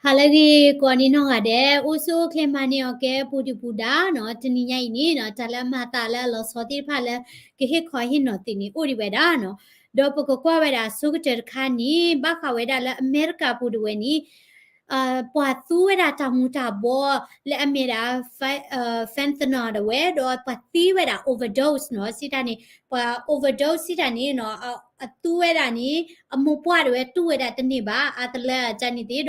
ဟါလၢအဂ့ၤ ကိးနံၤနီၢ်ဂၤဒဲး အိၣ်ဆူၣ်အိၣ်ချ့မၤန့ၢ်အီၤကဲပူၤဒုၣ်ပူၤဒါနီၤ. တနံၤညါအံၤန့ၣ်နီၤ တၢ်လၢအမၤသးလၢအလီၤဆီသ့ၣ်တဖၣ်လၢ ကဟ့ၣ်ခီဟ့ၣ်နီၤသုန့ၣ် အိၣ်ဒံးဝဲဒၣ်နီၤ. ဒီးပကကွၢ်ဝဲဒၣ်အဆိကတၢၢ်တခါန့ၣ် ဘၣ်ဃးဝဲဒၣ်လၢအမဲရကၤပူၤဒၣ်ဝဲန့ၣ် ပှၤသူဝဲဒၣ်တၢ်မူၤတၢ်ဘှီးလၢအမ့ၢ်ဒၣ် fentanyl ဒၣ်ဝဲ ဒီးပှၤသံဝဲဒၣ် overdose နီၤ. စံးတၢ်န့ၣ် ပှၤ overdose စံးတၢ်န့ၣ်နီၤ အသူဝဲဒၣ်န့ၣ် အမိၢ်ပှၢ်ဒၣ်ဝဲတူၢ်ဝဲဒၣ်တန့ၢ်ဘၣ် အါတလၢအကန့ၣ်သ့ၣ်ဒီး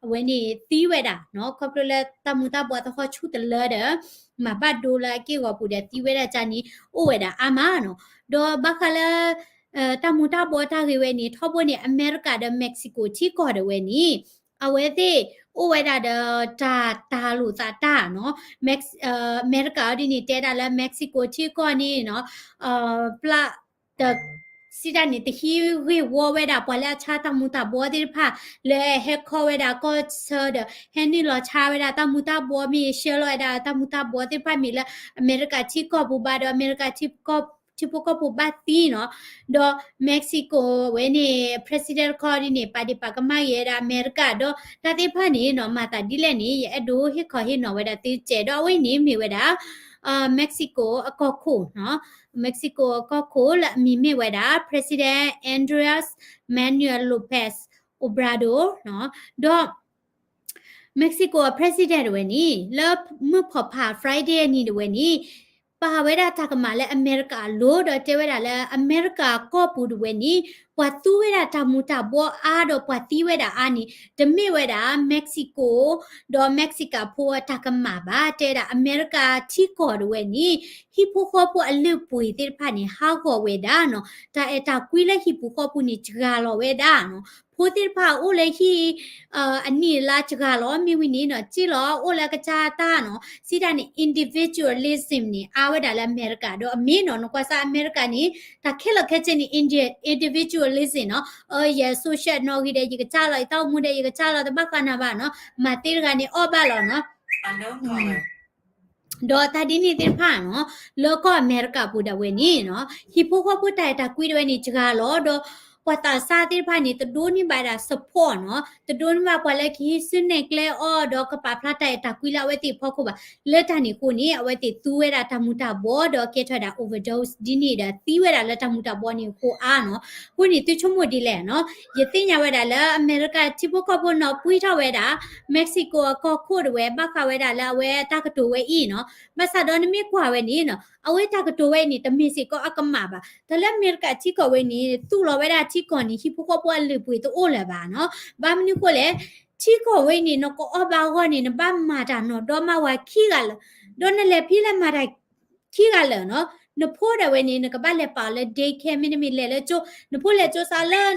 အဝဲန့ၣ်သံဝဲဒၣ်နီၤ ခီဖျိလၢတၢ်မူၤတၢ်ဘှီးသဟီၣ်ဆူၣ်တလၢဒီး မၤဘၣ်ဒိလၢအက့ၢ်ဂီၤပူၤဒီးသံဝဲဒၣ်ကန့ၣ် အိၣ်ဝဲဒၣ်အါမးနီၤ. ဒီးဘၣ်ဃးလၢ တၢ်မူၤတၢ်ဘှီးတၢ်ဂ့ၢ်ဝဲန့ၣ် ထီဘိန့ၣ် အမဲရကၤဒီး Mexico ထံကီၢ်ဒၣ်ဝဲန့ၣ် အဝဲသ့ၣ်အိၣ်ဝဲဒၣ်ဒီးတၢ်တၤလိာ်သးတၢ်နီၤ. အမဲရကၤအီၤဒ်န့ၣ် တဲဒၣ်လၢ Mexico ထံကီၢ်န့ၣ်နီၤ ပျၢ် တ စံးတၢ်န့ၣ် တဟံးဂ့ၢ်ဝီဝဲဒၣ် ပှၤလၢအဆါတၢ်မူၤတၢ်ဘှီးသ့ၣ်တဖၣ် လၢဟဲခီဝဲဒၣ်ကီၢ်ဆၢဒီး ဟဲနုာ်လီၤဆါဝဲဒၣ်တၢ်မူၤတၢ်ဘှီး မ့ၢ်ဆှၢလီၤဝဲဒၣ်တၢ်မူၤတၢ်ဘှီးသ့ၣ်တဖၣ်မ့ၢ်လၢ အမဲရကၤထံကီၢ်ပူၤဘၣ်ဒီး အမဲရကၤထံကီၢ် ထံဖိကီၢ်ဖိဘၣ်သံနီၤ. ဒီး Mexico ဝဲန့ၣ် president တခီဒ်န့ၣ် ပာ်ဒ့ၣ်ပာ်ကမၣ်ဂ့ၤဝဲဒၣ်အမဲရကၤ ဒီးတၢ်သ့ၣ်တဖၣ်န့ၣ်နီၤ မၤသးဒ်လဲၣ်န့ၣ် ယအဲၣ်ဒိးဟ့ၣ်ခီဟ့ၣ်နီၤဝဲဒၣ်သုစဲး ဒီးအဝဲန့ၣ်မ့ၢ်ဝဲဒၣ် Mexico အကီၢ်ခိၣ်နီၤ Mexico အကီၢ်ခိၣ်လၢအမံၤမ့ၢ်ဝဲဒၣ် President Andrés Manuel López Obrador နီၤ ဒီး Mexico အ president ဒၣ်ဝဲန့ၣ် လၢမုၢ်ဖီၣ်ဖး Friday အနံၤဒၣ်ဝဲန့ၣ် ပာ်ဝဲဒၣ်တၢ်ကမၣ်လၢအမဲရကၤအလိၤ ဒီးတဲဝဲဒၣ်လၢ အမဲရကၤကီၢ်ပူၤဒၣ်ဝဲန့ၣ် ပှၤသူဝဲဒၣ်တၢ်မူၤတၢ်ဘှီးအါ ဒီးပှၤသံဝဲဒၣ်အါန့ၣ် တမ့ၢ်ဝဲဒၣ် Mexico ဒီး Mexican ဖိအတၢ်ကမၣ်ဘၣ် တဲဒၣ် အမဲရကၤထံကီၢ်ဒၣ်ဝဲန့ၣ် ဟံၣ်ဖိဃီဖိအလုၢ်အပှ့ၤသ့ၣ်တဖၣ်န့ၣ် ဟးဂီၤဝဲဒၣ်နီၤ တၢ်အဲၣ်တၢ်ကွံလၢဟံၣ်ပူၤဃီပူၤန့ၣ် စှၤလီၤဝဲဒၣ်နီၤ ဖိသ့ၣ်တဖၣ်အိၣ်လၢဟံၣ် အနံၣ်အလါစှၤလီၤ မ့ၢ်ဝံၤန့ၣ်နီၤ စ့လီၤအိၣ်လၢအကစၢ်တၢ်နီၤ စံးတၢ်န့ၣ် individualism န့ၣ် အါဝဲဒၣ်လၢအမဲရကၤ ဒီးအမ့ၢ်နီၤ နကွၢ်စၢ်အမဲရကၤန့ၣ် တၢ်ခဲလၢာ်ခဲဆ့န့ၣ် Indi- individualism နီၤ အၢ ယ social နီၣ်ဂံၢ်ဒီးယကစၢ်လီၤ ယတၢ်အိၣ်မူဒီးယကစၢ်လီၤ တဘၣ်ဃးနၤဘၣ်နီၤ မၤသ့တဂၤန့ၣ်အီၣ်ဘၣ်လီၤနီၤ ဒီးတၢ်ဒ်န့ၣ်သ့ၣ်တဖၣ်နီၤ လၢကီၢ်အမဲရကၤပူၤဒၣ်ဝဲန့ၣ်နီၤ ဟံၣ်ဖိဃီဖိတၢ်အဲၣ်တၢ်ကွံဒၣ်ဝဲန့ၣ် စှၤလီၤ ဒီးပှၤသးစၢ်သ့ၣ်တဖၣ်န့ၣ် တဒိးန့ၢ်ဘၣ်ဒၣ် support နီၤ တဒိးန့ၢ်ဘၣ်ပှၤလၢကဟံးစုနဲၣ်ကျဲအီၤ ဒီးကပာ်ဖျါတၢ်အဲၣ်တၢ်ကွံလၢအဝဲသ့ၣ်အဖီခိၣ်ဘၣ်. လၢတၢ်န့ၣ်အဃိန့ၣ် အဝဲသ့ၣ်သူဝဲဒၣ်တၢ်မူၤတၢ်ဘှီး ဒီးကဲထီၣ်ဝဲဒၣ် overdose ဒ်န့ၣ်ဒီးသံဝဲဒၣ်လၢတၢ်မူၤတၢ်ဘှီးန့ၣ်အဃိအါနီၤ. အဃိန့ၣ် သုဆိကမိၣ်ဒ်လဲၣ်နီၤ ယသ့ၣ်ညါဝဲဒၣ်လၢအမဲရကၤထံဖိကီၢ်ဖိနီၤ ပှံထီၣ်ဝဲဒၣ် Mexico အကီၢ်ခိၣ်ဒၣ်ဝဲ ဘၣ်ဃးဝဲဒၣ်လၢအဝဲတၢ်ကတိၤဝဲအံၤနီၤ ဘၣ်ဆၣ်ဒီးနမ့ၢ်ကွၢ်ဝဲန့ၣ်နီၤ အဝဲတၢ်ကတိၤဝဲအံၤန့ၣ် တမ့ၢ်စ့ၢ်ကီးအကမၣ်ဘၣ်. တၢ်လၢအမဲရကၤထံကီၢ်ဝဲန့ၣ် သူၣ်လီၤဝဲဒၣ်ထံကီၢ်န့ၣ် ဟံၣ်ဖိဃီဖိအလုၢ်အပှ့ၤတအိၣ်လၢၤဘၣ်နီၤ. ဘၣ်မနုၤအဃိလဲၣ် ထံကီၢ်ဝဲအံၤန့ၣ် နကအီၣ်ဘၣ်အဂီၢ်န့ၣ် နဘၣ်မၤတၢ်နီၢ်ဒီမါဝၤခံဂၤလၢာ်, ဒီးနလဲၤဖဲလဲၣ်မၤတၢ်ခံဂၤလၢာ်နီၤ. နဖိဒၣ်ဝဲန့ၣ် နကဘၣ်လဲၤပာ်အီၤလၢ daycare မ့တမ့ၢ်လဲၤလၢကၠိ, နဖိလဲၤကၠိစးလၢ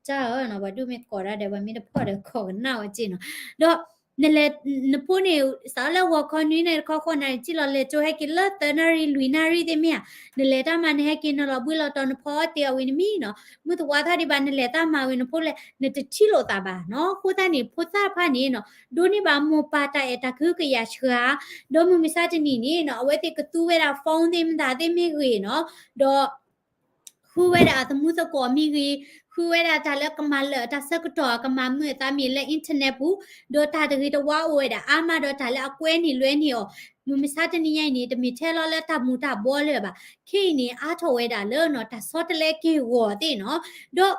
ကစၢ်ဧၢနီၤ ပှၤဒိၣ်မ့ၢ်ကိးဒၣ်ဒီး ပှၤမ့ၢ်တဖီၣ်ဒီးခိးကနၣ်ဝဲက့နီၤ. ဒီး နလဲၤ နဖိန့ၣ် စးလၢဂီၤခီနွံနၣ်ရံၣ်တခီဃိးနၣ်ရံၣ် စံၣ်လီၤလဲၤကၠိဟဲက့ၤလၢသၢနၣ်ရံၣ်လွံၢ်နၣ်ရံၣ်သ့ၣ်မ့ၢ်ဧါ, နလဲၤတၢ်မၤနဟဲက့ၤနလီၤဘှံးလီၤတီၤနဖီအီၣ်တ့ၢ်အီၤဝံၤနမံနီၤ, မုၢ်သဝီထီၣ်ဒံးဘၣ်နလဲၤတၢ်မၤဝံၤနဖိလဲၤ နတထံၣ်လိာ်သးဘၣ်နီၤ. အဃိသတးန့ၣ် ဖိသၣ်တဖၣ်န့ၣ်နီၤ ဒိးန့ၢ်ဘၣ်မိၢ်ပၢ်တၢ်အဲၣ်တၢ်ကဟုကယာ်စှၤ, ဒီးမုၢ်မဆါတနံၤန့ၣ်နီၤ အဝဲသ့ၣ်ကသူဝဲဒၣ် phone သ့ၣ်မတၤသ့ၣ်မ့ၢ်ဂ့ၤနီၤ, ဒီး ဃုဝဲဒၣ်အသမူသကိးမ့ၢ်ဂ့ၤ, ဃုဝဲဒၣ်တၢ်လၢကမၤလၢာ်တၢ်ဆၢကတီၢ် ကမၤမုာ်အသးမ့ၢ်လၢ internet ပူၤ, ဒီးတၢ်တဂ့ၤတဝါအိၣ်ဝဲဒၣ်အါမး ဒီးတၢ်လၢအကွဲန့ၢ်လွဲန့ၢ်အီၤ, မုၢ်မဆါတနံၤညါအံၤန့ၣ် တမ့ၢ်ထဲလီၤလၢတၢ်မူၤတၢ်ဘှီးလၢၤဘၣ်. ခဲအံၤန့ၣ် အါထီၣ်ဝဲဒၣ်လၢနီၤ တၢ်ဆီတလဲက့ၢ်ဂီၤသ့ၣ်နီၤ, ဒီး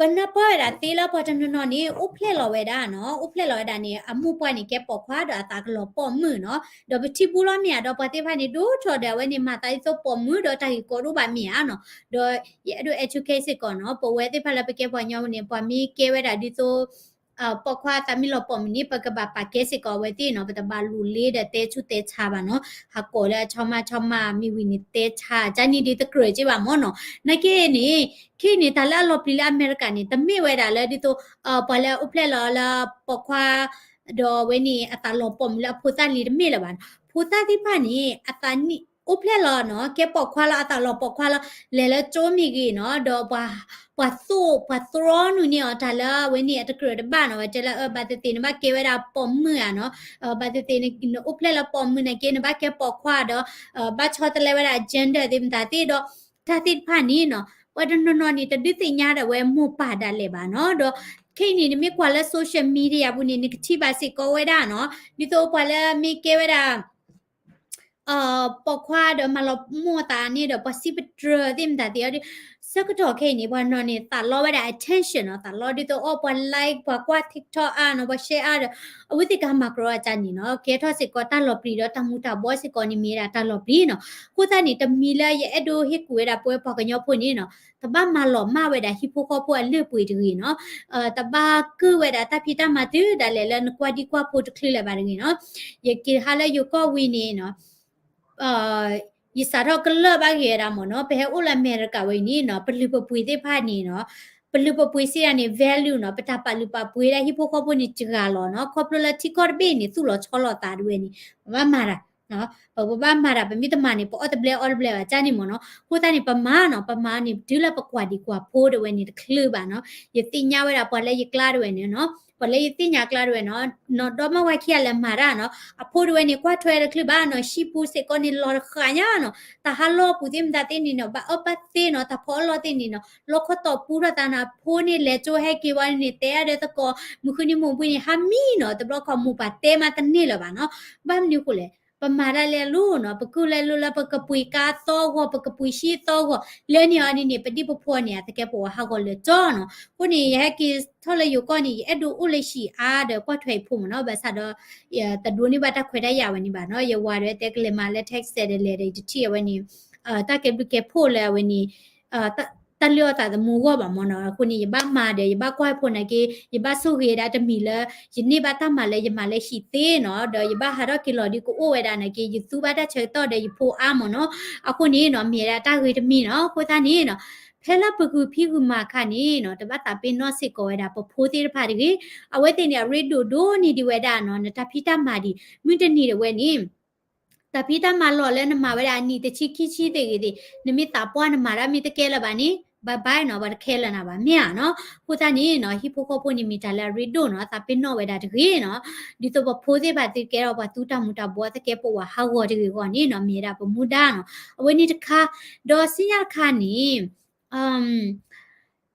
ပနၢ်ပၢၢ်ဝဲဒၣ်သ့လၢပှၤတနီၤနီၤန့ၣ် အိၣ်ဖျဲၣ်လီၤဝဲဒၣ်နီၤ, အိၣ်ဖျဲၣ်လီၤဝဲဒၣ်န့ၣ် အမိၢ်ပှၢ်န့ၣ် ကဲပိာ်ခွါဒီးအသးကလီၤပိာ်မုၣ်နီၤ, ဒီးပထံၣ်ဘူးလီၤမ့ၢ်ဧါ, ဒီးပှၤသ့ၣ်တဖၣ်န့ၣ် ဒိၣ်ထီၣ်ဒီးအဝဲန့ၣ် မၤသးဒ်သိးပိာ်မုၣ်ဒီးတၢ်ဂ့ၢ်ကီဒိၣ်ဘၣ်မ့ၢ်ဧါနီၤ, ဒီးယအဲၣ်ဒိး educate စ့ၢ်ကီးနီၤ, ပဝဲသ့ၣ်တဖၣ်လၢပကဲပှၤကညီန့ၣ် ပှၤမ့ၢ်ကဲဝဲဒၣ်ဒ်သိး ပိာ်ခွါသးမ့ၢ်လီၤပိာ်မုၣ်န့ၣ် ပကဘၣ်ပာ်ကဲစ့ၢ်ကီးအဝဲသ့ၣ်နီၤ, ပတဘၣ်လူၤလ့ဒီးတဲဆူၣ်တဲဆါဘၣ်နီၤ, ဟးကိးလၢအဆီမးဆီမးမ့ၢ်ဝံၤန့ၣ်တဲဆါ ကန့ၣ်ဒ်တကြၢးက့ဘၣ်မ့ၢ်နီၤ. နာ်က့န့ၣ် ခဲအံၤန့ၣ် တၢ်လၢအလီၤပျံၤလၢအမဲရကၤန့ၣ် တမ့ၢ်ဝဲဒၣ်လၢဒ်သိး ပှၤလၢအိၣ်ဖျဲၣ်လီၤလၢပိာ်ခွါ ဒီးအဝဲန့ၣ် အသးလီၤပိာ်မုၣ်လၢအဖိသၣ်လံၤတမ့ၢ်လၢၤဘၣ်နီၤ, ဖိသၣ်သ့ၣ်တဖၣ်န့ၣ် အသးနံၣ် အိၣ်ဖျဲၣ်လီၤနီၤ, ကဲပိာ်ခွါလီၤ အသးလီၤပိာ်ခွါလီၤ, လဲၤလၢကၠိမ့ၢ်ဂ့ၤနီၤ, ဒီးပှၤ ပှၤသိၣ် ပှၤတြီနုာ်န့ၢ်အီၤတၢ်လၢအဝဲန့ၣ်အတကြၢးတဘၣ်နီၤ, ဝဲတဲလၢ ဘၣ်သ့ၣ်သ့ၣ်နဘၣ်ကဲဝဲဒၣ်ပိာ်မုၣ်ဧါနီၤ, ဘၣ်သ့ၣ်သ့ၣ်နအိၣ်ဖျဲၣ်လၢပိာ်မုၣ်နာ်က့ နဘၣ်ကဲပိာ်ခွါဒီး ဘၣ်ဆီတလဲဝဲဒၣ် gender သ့ၣ်မတၤသ့ၣ်ဒီး တၢ်သ့ၣ်တဖၣ်န့ၣ်နီၤ, ပှၤတနီၤနီၤန့ၣ် တဒုးသ့ၣ်ညါဒၣ်ဝဲမိၢ်ပၢ်ဒၣ်လဲာ်ဘၣ်နီၤ, ဒီး ခဲအံၤန့ၣ် နမ့ၢ်ကွၢ်လၢ social media ပူၤန့ၣ် နကထံၣ်ဘၣ်စ့ၢ်ကီးဝဲဒၣ်နီၤ, ဒ်သိးပှၤလၢမ့ၢ်ကဲဝဲဒၣ် ပိာ်ခွါဒီးမၤလီၤမိၢ်သးန့ၣ်ဒီး ပှၤစံးပတြၢၤသ့ၣ်မတၤသ့ၣ်အီၤဒီး ဆၢကတီၢ်ခဲအံၤန့ၣ် ပှၤနီၤန့ၣ် သးလီဝဲဒၣ် attention နီၤ, သးလီဒ်သိးအီၤ ပှၤ like ပှၤကွၢ် TikTok အါနီၤ, ပှၤ share အါဒီး အဝဲသ့ၣ်ကမၤကရီအကါန့ၣ်နီၤ, ကဲထီၣ်စ့ၢ်ကီးတၢ်လီၤပျံၤဒီးတၢ်မူၤတၢ်ဘှီးစ့ၢ်ကီးန့ၣ် မ့ၢ်ဝဲဒၣ်တၢ်လီၤပျံၤနီၤ. အဃိသတးန့ၣ် တမံၤလၢယအဲၣ်ဒိးဟ့ၣ်ကူၣ်ဝဲဒၣ်ပဝဲပှၤကညီဖိန့ၣ်နီၤ, တဘၣ်မၤလီၤမၢ်ဝဲဒၣ်ဟံၣ်ဖိဃီဖိအလၢၢ်ပှ့ၤတဂ့ၤနီၤ, တဘၣ်ကၢၢ်ဝဲဒၣ်တၢ်ဖံးတၢ်မၤတုၤဒၣ်လဲာ်လၢနကွၢ်ဒံကွၢ်ဖိတချုးလၢၤဘၣ်တဂ့ၤနီၤ. ယက့ၤဟးလၢယိၤကီၢ်ဝံၤန့ၣ်နီၤ ယစးထီၣ်ကလၢၢ်ဘၣ်က့ၤဝဲဒၣ်မ့ၢ်နီၤ, ပဟဲအိၣ်လၢအမဲရကၤဝဲအံၤန့ၣ်နီၤ, ပလုၢ်ပပှ့ၤသ့ၣ်တဖၣ်န့ၣ်နီၤ, ပလုၢ်ပပှ့ၤစ့ၢ်ဒၣ်န့ၣ် value နီၤ, ပတၢ်ပာ်လုၢ်ပာ်ပှ့ၤဒၣ်ဟံၣ်ဖိဃီဖိန့ၣ်စှၤလီၤနီၤ, ခီဖျိလၢထံကီၢ်တဘ့ၣ်န့ၣ် သူၣ်လီၤဆီလီၤသးတဝဲန့ၣ် ပဘၣ်မၤတၢ် ပဘၣ်မၤတၢ် ပမ့ၢ်တမၤန့ၣ် ပအီၣ်တဘျဲအီတဘျဲဘၣ်ကါန့ၣ်မ့ၢ်နီၤ. အဃိသတးန့ၣ် ပမၤနီၤ, ပမၤန့ၣ် တုၤလၢပကွၢ်ဒံးကွၢ်ဖိတဝဲန့ၣ်တချုးဘၣ်နီၤ. ယသ့ၣ်ညါဝဲဒၣ်ပှၤလၢယကျါတဝဲန့ၣ်နီၤ, ပှၤလၢယသ့ၣ်ညါကျါတဝဲနီၤ, နီၢ်ဒီမါဝၤခံဂၤလၢမၤတၢ်နီၤ, အဖိတဝဲန့ၣ် ကွၢ်ထွဲတချုးဘၣ်နီၤ, ဟံၣ်ပူၤစ့ၢ်ကီးန့ၣ်လီၤတဃာ်ညါနီၤ, တၢ်ဟးလီၢ်ပူၤသ့ၣ်မတၤသ့ၣ်န့ၣ်နီၤ, ဘၣ်အီၣ်ဘၣ်သ့နီၤ, တၢ်ဖီအလီၢ်သ့ၣ်န့ၣ်နီၤ, လီခီတီၢ်ပူထီၣ်သးနီၤ, အဖိန့ၣ်လဲၤကၠိဟဲက့ၤဝဲန့ၣ် တဲအါဒီးသကိး မုၢ်ဃုနံၤမိၢ်ဘှံးန့ၣ် ဟါမံနီၤ, တဘျီခီမိၢ်ပၢ်တဲမးတန့ၢ်လၢၤဘၣ်နီၤ. ဘၣ်မနုၤအဃိလဲၣ် ပမၤတၢ်လၢအလိၤနီၤ, ပကၢၢ်လၢအလိၤလၢပကပှ့ၤကါသီဂီၤ, ပကပှ့ၤဟံၣ်သီဂီၤ, လၢန့ၣ်အီၤဒ်န့ၣ် ပဒံၣ်ပဖိန့ၣ် အသကဲးပဝးဟးဂီၤလၢာ်ကၠီနီၤ. အဃိန့ၣ် ယဟဲက့ၤထီၣ်လၢယိၤကီၢ်န့ၣ် ယအဲၣ်ဒိးအိၣ်လၢဟံၣ်အါဒီးကွၢ်ထွဲယဖိမ့ၢ်နီၤ, ဘၣ်ဆၣ်ဒီး တဒိးန့ၢ်ဘၣ်တၢ်ခွဲးတၢ်ယာ်ဝဲန့ၣ်ဘၣ်နီၤ. ယဝၤဒီးတဲကလဲၤမၤလၢ Texas ဒီးလဲၤဒီးယတထံၣ်အဝဲန့ၣ် တၢ်ကဲဘျုးကဲဖှိၣ်လၢအဝဲန့ၣ် တၢ်လၢအီၤသးသမူအဂီၢ်ဘၣ်မ့ၢ်နီၤ. အဃိန့ၣ် ယဘၣ်မၤဒီး ယဘၣ်ကွၢ်ဖိနာ်က့ ယဘၣ်ဆိၣ်ဂ့ၤဒၣ်တမံၤလၢ ယန့ၢ်ဘၣ်တၢ်မၤလၢယမၤလၢဟံၣ်သ့နီၤ, ဒီးယဘၣ်ဟးထီၣ်က့ၤလီၤဒ်ကအိၣ်ဝဲဒၣ်နာ်က့ ယသူဘၣ်တၢ်ဆၢကတီၢ်ဒီးယဖိအါမ့ၢ်နီၤ. အဃိန့ၣ်နီၤ မ့ၢ်ဝဲဒၣ်တၢ်ဂ့ၤတမံၤနီၤ. အဃိသတးန့ၣ်နီၤ ဖဲလၢပဂုာ်ဖံးဂုာ်မၤအခါန့ၣ်နီၤ တဘၣ်သးပ့ၤနီၣ်စ့ၢ်ကီးဝဲဒၣ်ပဖိသ့ၣ်တဖၣ်တဂ့ၤ. အဝဲသ့ၣ်န့ၣ် အရ့ဒိၣ်ဒိၣ်န့ၢ်ဒံးဝဲဒၣ်နီၤ နတၢ်ဖံးတၢ်မၤဒံး မုၢ်တနံၤတဝဲန့ၣ် တၢ်ဖံးတၢ်မၤလီၢ်လၢနမၤဝဲဒၣ်အနံၣ်တဆံခံဆံသ့ၣ်ဂ့ၤသ့ၣ် နမ့ၢ်သးပှၢ်နမၤတၢ်မ့ၢ်တကဲလၢၤဘၣ်န့ၣ် bye bye နီၤ, ပှၤတခဲလၢာ်နၤဘၣ် မ့ၢ်ဧါနီၤ. အဃိသတးန့ၣ်နီၤ ဟံၣ်ဖိဃီဖိန့ၣ်မ့ၢ်တၢ်လၢအရ့ဒိၣ်နီၤ သးပ့ၤနီၣ်ဝဲဒၣ်တဂ့ၤနီၤ. ဒ်သိးပဖိသ့ၣ်တဖၣ်သုကဲထီၣ်ပှၤသူတၢ်မူၤတၢ်ဘှီးသကဲးပဝးဟးဂီၤတဂ့ၤအဂီၢ်န့ၣ်နီၤ မ့ၢ်ဝဲဒၣ်ပမူဒါနီၤ. အဝဲန့ၣ်တခါ ဒီးစံၣ်ညီၣ်တခါန့ၣ်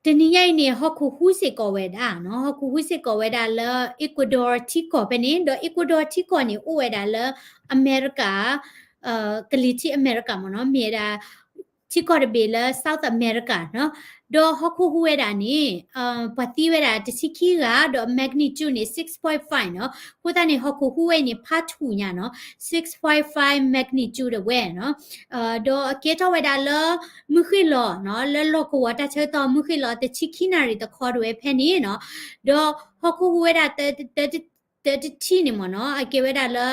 တနံၤညါအံၤန့ၣ် ဟီၣ်ခိၣ်ဟူးစ့ၢ်ကီးဝဲဒၣ်နီၤ, ဟီၣ်ခိၣ်ဟူးစ့ၢ်ကီးဝဲဒၣ်လၢ Ecuador ထံကီၢ်ဖဲန့ၣ်, ဒီး Ecuador ထံကီၢ်န့ၣ် အိၣ်ဝဲဒၣ်လၢအမဲရကၤ ကလံၤထံးအမဲရကၤမ့ၢ်နီၤ, မ့ၢ်ဝဲဒၣ် ထံကီၢ်တဘ့ၣ်လၢ South America နီၤ, ဒီးဟီၣ်ခိၣ်ဟူးဝဲဒၣ်န့ၣ် ပှၤသံဝဲဒၣ်တဆံခံဂၤ ဒီး magnitude န့ၣ် six point five နီၤ, အဃိသတးန့ၣ် ဟီၣ်ခိၣ်ဟူးဝဲအံၤန့ၣ် ဖးထူၣ်ညါနီၤ, six point five magnitude တဝဲနီၤ, ဒီးအကဲထီၣ်ဝဲဒၣ်လၢ မုၢ်ဃ့ၢ်လီၤနီၤ, လၢလီၢ်ကဝီၤတၢ်ဆၢကတီၢ် မုၢ်ဃ့ၢ်လီၤတဆံခံနၣ်ရံၣ်တခီတဝဲဖဲန့ၣ်နီၤ, ဒီးဟီၣ်ခိၣ်ဟူးဝဲဒၣ် တ, တ, တထံၣ်န့ၣ်မ့ၢ်နီၤ, အကဲဝဲဒၣ်လၢ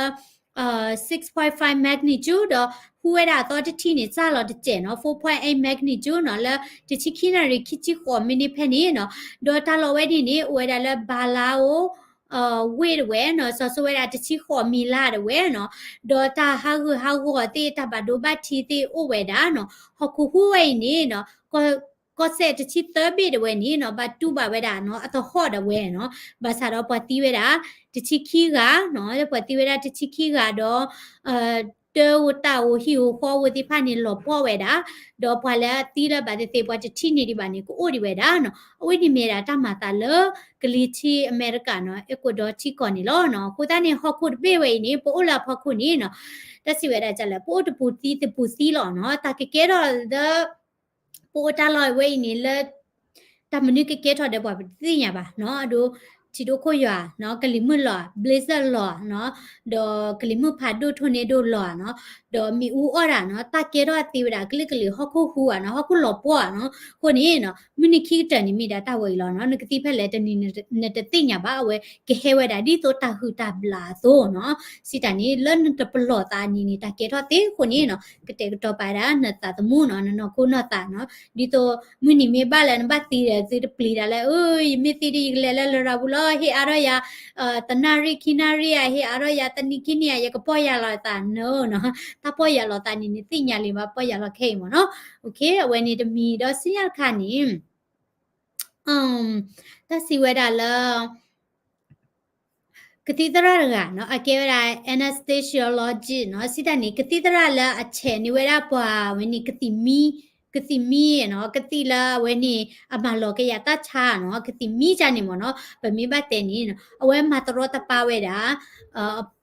six point five magnitude ဒီးဟူးဝဲဒၣ်အသီတထံၣ်န့ၣ် စၢ်လီၤတစဲးနီၤ, four point eight magnitude နီၤ, လၢတဆံခံနၣ်ရံၣ် ခံဆံဃိးမံးနံးဖဲန့ၣ်နီၤ, ဒီးတၢ်လီၢ်ဝဲန့ၣ်န့ၣ် အိၣ်ဝဲဒၣ်လၢ Balao ဝ့ၢ်တဝဲနီၤ, စီၤဆိဝဲဒၣ်တဆံဃိးမံးလါတဝဲနီၤ, ဒီးတၢ်ဟးဂူာ်ဟးဂီၤသ့ၣ် တၢ်ဘၣ်ဒိဘၣ်ထံးသ့ၣ်အိၣ်ဝဲဒၣ်နီၤ, ဟီၣ်ခိၣ်ဟူးဝဲအံၤန့ၣ်နီၤ, ကီၢ်စဲၣ်တဆံသၢဘ့ၣ်တဝဲန့ၣ်နီၤ, ဘၣ်တူၢ်ဘၣ်ဝဲဒၣ်နီၤ, အသဟီၣ်ဒၣ်ဝဲနီၤ, ဘၣ်ဆၣ်ဒီးပှၤသံဝဲဒၣ် တဆံခံဂၤနီၤ, ပှၤသံဝဲဒၣ်တဆံခံဂၤဒီး တၢ်ဧိၤတၢ်ဧိၤဟံၣ်ဧိၤဃီဧိၤသ့ၣ်တဖၣ်န့ၣ် လီၤပှီၢ်ဝဲဒၣ်, ဒီးပှၤလၢအသံလၢဘၣ်သ့ၣ်သ့ၣ် ပှၤတထံၣ်န့ၢ်ဒံးဘၣ်န့ၣ် ကအိၣ်ဒံးဝဲဒၣ်နီၤ, အဝဲန့ၣ်မ့ၢ်ဒၣ်တၢ်မၤသးလၢ ကလံၤထံးအမဲရကၤနီၤ, Ecuador ထံကီၢ်န့ၣ်လီၤနီၤ. အဃိသတးန့ၣ် ဟီၣ်ခိၣ်တဘ့ၣ်ဝဲအံၤန့ၣ် ပအိၣ်လၢအဖီခိၣ်န့ၣ်နီၤ, တၢ်စံးဝဲဒၣ်ဒ်လဲၣ်, ပအိၣ်တပူၤသံတပူၤသံလီၤနီၤ, တၢ်ကကဲထီၣ်လၢ ပအိၣ်တၢ်လီၢ်ဝဲအံၤန့ၣ်လၢ တၢ်မနုၤကကဲထီၣ်ဒီးပှၤပတသ့ၣ်ညါဘၣ်နီၤ, အဒိ ထံဒိၣ်ခိၣ်ယွၤနီၤ, ကလံၤမုၢ်လီၤ, blizzard လီၤနီၤ, ဒီးကလံၤမုၢ်ဖးဒိၣ် tornado လီၤနီၤ, ဒီးမ့ၣ်အူအီၣ်တၢ်နီၤ, တၢ်ကဲထီၣ်သ့ဝဲဒၣ်ကလုာ်ကလုာ်ဟီၣ်ခိၣ်ဟူးဧါနီၤ, ဟီၣ်ခိၣ်လီၤပှီၢ်ဧါနီၤ. အဃိန့ၣ်နီၤ မုၢ်နံၤခံကတၢၢ်န့ၣ်မ့ၢ်ဒၣ်တၢ်ဝဲအံၤလီၤနီၤ, နကသံဖဲလဲၣ်တနံၤနတသ့ၣ်ညါဘၣ်, အဝဲကဟဲဝဲဒၣ်ဒ်သိးတၢ်ဟုၣ်တၢ်ဘျၣ်အသိးနီၤ. စံးတၢ်န့ၣ် လၢနတပလီၢ်သးအနံၤန့ၣ် တၢ်ကဲထီၣ်သ့အဃိန့ၣ်နီၤ, ကတဲာ်ကတီၤပာ်ဒၣ်နသးသမူနီၤ, နနီၢ်ခိနီၢ်သးနီၤ, ဒ်သိးမုၢ်နံၤမ့ၢ်ဘၣ်လၢနဘၣ်သံဒီး သုတပျံၤတၢ်လၢ အၢ ယမ့ၢ်သံဒီးယကလဲၤလၢလရာ်ပူၤလီၤ, ဟ့ၣ်အါထီၣ်ယၤ တနၣ်ရံၣ်ခံနၣ်ရံၣ်ဧါ, ဟ့ၣ်အါထီၣ်ယၤတနံၤခံနံၤဧါ, ယကပီၢ်ယၢ်လီၤသးနီၤနီၤ. တၢ်ပီၢ်ယၢ်လီၤသးန့ၣ် နသ့ၣ်ညါလံဘၣ် ပီၢ်ယၢ်လီၤခဲအံၤမ့ၢ်နီၤ. အဝဲန့ၣ်တမံၤဒီးစံၣ်ညီၣ်တခါန့ၣ် တၢ်စံးဝဲဒၣ်လၢ ကသံၣ်သရၣ်တဂၤနီၤ, အကဲဝဲဒၣ် anesthesiologist နီၤ, စံးတၢ်န့ၣ် ကသံၣ်သရၣ်လၢအဆဲးန့ၢ်ဝဲဒၣ်ပှၤဝဲန့ၣ် ကသံၣ်မံ ကသံၣ်မံနီၤ, ကသံၣ်လၢအဝဲန့ၣ် အမၤလီၤကယၤတၢ်ဆါနီၤ, ကသံၣ်မံကန့ၣ်မ့ၢ်နီၤ, ပမ့ၢ်ဘၣ်တဲန့ၣ်နီၤ, အဝဲမၤတရီတပါဝဲဒၣ်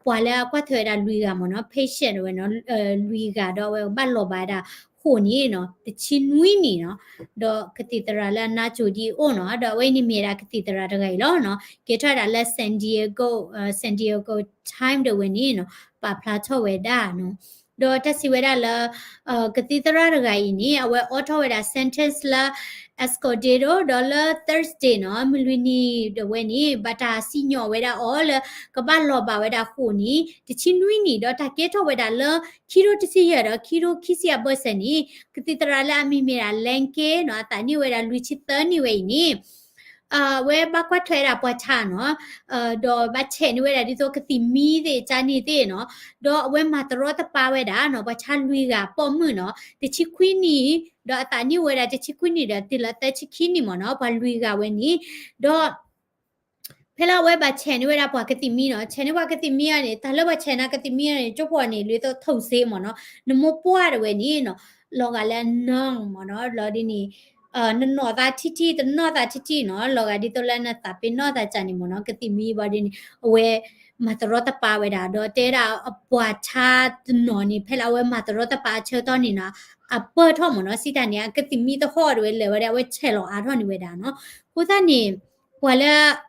ပှၤလၢအကွၢ်ထွဲဝဲဒၣ်လွံၢ်ဂၤမ့ၢ်နီၤ, patient ဝဲနီၤ, လွံၢ်ဂၤဒီးအဝဲဘၣ်လီၤဘၣ်ဝဲဒၣ်ဃိာ်န့ၣ်နီၤ, တဆံနွံနံၣ်နီၤ, ဒီးကသံၣ်သရၣ်လၢအနါစိၤဒ်အအိၣ်နီၤ, ဒီးအဝဲအံၤန့ၣ်မ့ၢ်ဒၣ်ကသံၣ်သရၣ်တဂၤအံၤလီၤနီၤ, ကဲထီၣ်ဝဲဒၣ်လၢ San Diego, San Diego Times ဒီးဝဲန့ၣ်နီၤ, ပာ်ဖျါထီၣ်ဝဲဒၣ်နီၤ, ဒီးတၢ်စံးဝဲဒၣ်လၢ ကသံၣ်သရၣ်တဂၤအံၤန့ၣ် အဝဲအိးထီၣ်ဝဲဒၣ် sentence လၢ Escondido ဒီးလၢ Thursday နီၤ, မုၢ်လွံၢ်နံၤဒီးဝဲန့ၣ် ဘၣ်တၢ်စံၣ်ညီၣ်ဝဲဒၣ်အီၤလၢ ကဘၣ်လီၤဘၣ်ဝဲဒၣ်ဃိာ်န့ၣ် တဆံနွံနံၣ်, ဒီးတၢ်ကဲထီၣ်ဝဲဒၣ်လၢ ခံထိတဆံယဲၢ်ဒီးခံထိခံဆံအဘၢၣ်စၢၤန့ၣ် ကသံၣ်သရၣ်လၢအမံၤမ့ၢ်ဒၣ် Lincoln နီၤ, အသးနံၣ်ဝဲဒၣ်လွံၢ်ဆံသၢနံၣ်ဝဲအံၤန့ၣ် အဝဲဘၣ်ကွၢ်ထွဲဒၣ်ပှၤဆါနီၤ, ဒီးဘၣ်ဆဲးန့ၢ်ဝဲဒၣ်ဒ်သိးကသံၣ်မံသ့ၣ်ကန့ၣ်သ့ၣ်နီၤ, ဒီးအဝဲမၤတရီတပါဝဲဒၣ်နီၤ, ပှၤဆါလွံၢ်ဂၤပိာ်မုၣ်နီၤ, တဆံခွံနံၣ်, ဒီးအသးနံၣ်ဝဲဒၣ်တဆံခွံနံၣ်ဒီးတုၤလၢသၢဆံခံနံၣ်မ့ၢ်နီၤ, ပှၤလွံၢ်ဂၤဝဲန့ၣ်, ဒီး ဖဲလၢအဝဲဘၣ်ဆဲးန့ၢ်ဝဲဒၣ်ပှၤကသံၣ်မံနီၤ, ဆဲးန့ၢ်ပှၤကသံၣ်မံအီၤန့ၣ် တၢ်လၢပှၤဆဲးန့ၢ်ကသံၣ်မံအီၤန့ၣ် ကၠိဖိန့ၣ် လွံၢ်သိးထိၣ်စ့မ့ၢ်နီၤ, နမိၢ်ပှၢ်တဝဲန့ၣ်နီၤ, လီၤဂာ်လၢ numb မ့ၢ်နီၤ, ဘျီဒ်န့ၣ် နနီၢ်သးထံထံ တနီၢ်သးထံထံနီၤ, လီၤဂာ်ဒ်သိးလၢနသးပ့ၤနီၣ်သးကန့ၣ်မ့ၢ်နီၤ, ကသံၣ်မံဘျီဒ်န့ၣ် အဝဲမၤတရီတပါဝဲဒၣ်, ဒီးတဲဒၣ်အပှၤဆါတနီၤန့ၣ် ဖဲလၢအဝဲမၤတရီတပါအဆၢကတီၢ်န့ၣ်နီၤ, အပၢၢ်ထီၣ်မ့ၢ်နီၤ, စံးတၢ်န့ၣ် အကသံၣ်မံတဟီၣ်တဝဲလဲၤဝဲဒၣ် အဝဲဆဲးလီၤအါထီၣ်န့ၢ်ဝဲဒၣ်နီၤ, အဃိသတးန့ၣ် ပှၤလၢ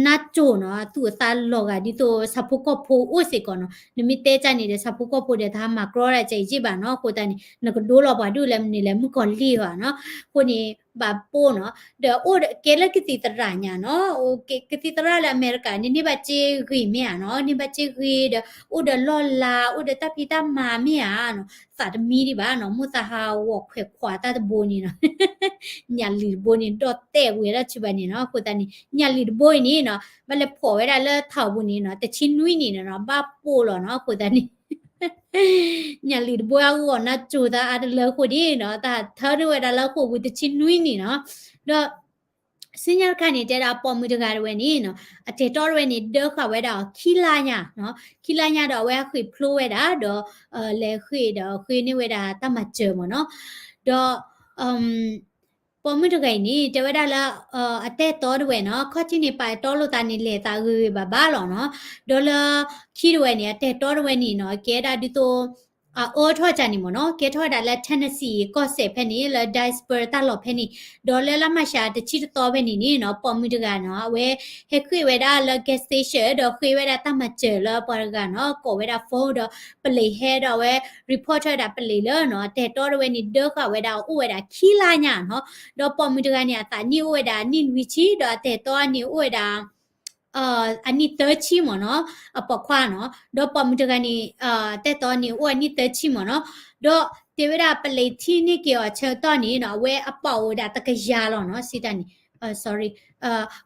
နါစိၤနီၤ, သူၣ်အသးလီၤဂာ်ဒ်သိးဆၣ်ဖိကီၢ်ဖိအိၣ်စ့ၢ်ကီးနီၤ, နမ့ၢ်တဲကန့ၣ်ဒီး ဆၣ်ဖိကီၢ်ဖိဒီးတဟါမၤကြီဒၣ်ကယံာ်ဘၣ်နီၤ, အဃိသတးန့ၣ် နကဒိလီၤပှၤဒူၣ်လၢမနုၤလဲၣ် မုၣ်ကီၤလံၢ်ဘၣ်နီၤ, အဃိန့ၣ် ဘၣ်ပိၢ်နီၤ, ဒီးအိၣ်ဒီးကဲလၢကသံၣ်သရၣ်ညါနီၤ, ကသံၣ်သရၣ်လၢအမဲရကၤန့ၣ် န့ၢ်ဘၣ်စ့ဂ့ၤမ့ၢ်ဧါနီၤ, န့ၢ်ဘၣ်စ့ဂ့ၤဒီး အိၣ်ဒီးလီၢ်လၤ အိၣ်ဒီးတၢ်ဖံးတၢ်မၤမ့ၢ်ဧါနီၤ, သးတမံဒံးဘၣ်နီၤ, မိၢ်သးဟးဂီၤခွဲးခွးတၢ်တဘိန့ၣ်နီၤ ညၣ်လံၣ်တဘိန့ၣ် ဒီၣ်တဲာ်ဝဲဒၣ်ဆူဘၣ်န့ၣ်နီၤ, အဃိသတးန့ၣ် ညၣ်လံၣ်တဘိအံၤန့ၣ်နီၤ, ဘၣ်လဲၤဖီၣ်ဝဲဒၣ်လၢထးပူၤန့ၣ်နီၤ, တဆံနွံနံၣ်န့ၣ်နီၤ, ဘၣ်ပိၢ်လီၤနီၤ, အဃိသတးန့ၣ် ညၣ်လံၣ်တဘိအဂီၢ် နါစိၤသးအါတလၢအဃိန့ၣ်နီၤ, တၢ်ထၢန့ၢ်ဝဲဒၣ်လၢဃိာ်ပူၤတဆံနွံနံၣ်နီၤ, ဒီး ဆူညါတခါန့ၣ် တဲဒၣ်ပိာ်မုၣ်တဂၤတဝဲန့ၣ်နီၤ, အတဲာ်တီတဝဲန့ၣ် ဒၢဃာ်ဝဲဒၣ်အီၤခံလါညါနီၤ, ခံလါညါဒီးအဝဲအဃ့ၢ်ဖျိဝဲဒၣ် ဒီး လဲၤဃ့ၢ်ဒီးဃ့ၢ်န့ၢ်ဝဲဒၣ်တၢ်မၤစၢၤမ့ၢ်နီၤ, ဒီး ပိာ်မုၣ်တဂၤအံၤန့ၣ် တဲဝဲဒၣ်လၢ အတဲာ်တီတဝဲနီၤ, ခီၣ်ထံးန့ၣ် ပာ်တီလိာ်သးန့ၣ် လဲၤသးဂ့ၤဂ့ၤဘၣ်ဘၣ်လီၤနီၤ, ဒီးလၢခံတဝဲန့ၣ် အတဲာ်တီတဝဲန့ၣ်နီၤ, ကဲဒၣ်ဒ်သိး အအၢထီၣ်ကန့ၣ်မ့ၢ်နီၤ, ကဲထီၣ်ဝဲဒၣ်လၢ Tennessee ကီၢ်စဲၣ်ဖဲန့ၣ် လၢ Dyersburg တၢ်လီၢ်ဖဲန့ၣ်, ဒီးလၢလါမၢ်ၡးတဆံတသီဖဲန့ၣ်န့ၣ်နီၤ, ပိာ်မုၣ်တဂၤနီၤ, အဝဲဟဲဃ့ၢ်ဝဲဒၣ်လၢ gas station ဒီးဃ့ဝဲဒၣ်တၢ်မၤစၢၤလၢပှၤတဂၤနီၤ, ကိးဝဲဒၣ် phone ဒီးပလံးဟဲဒီးအဝဲ report ထီၣ်ဝဲဒၣ်ပလံးလၢနီၤ, တဲာ်တီတဝဲန့ၣ်ဒၢဃာ်ဝဲဒၣ်အိၣ်ဝဲဒၣ်ခံလါညါနီၤ, ဒီးပိာ်မုၣ်တဂၤန့ၣ် အသးနံၣ်အိၣ်ဝဲဒၣ်နံၣ်နွံဆံ ဒီးအတဲာ်တီန့ၣ်အိၣ်ဝဲဒၣ် အနံၣ်သၢဆံမ့ၢ်နီၤ, အပိာ်ခွါနီၤ, ဒီးပိာ်မုၣ်တဂၤန့ၣ် တဲာ်တီန့ၣ်အိၣ်အနံၣ်သၢဆံမ့ၢ်နီၤ, ဒီးတဲဝဲဒၣ်ပလံးထံၣ်န့ၢ်က့ၤအီၤဆၢကတီၢ်န့ၣ်နီၤ, အဝဲအပာ်အိၣ်ဝဲဒၣ်တကယၤလီၤနီၤ, စံးတၢ်န့ၣ် sorry,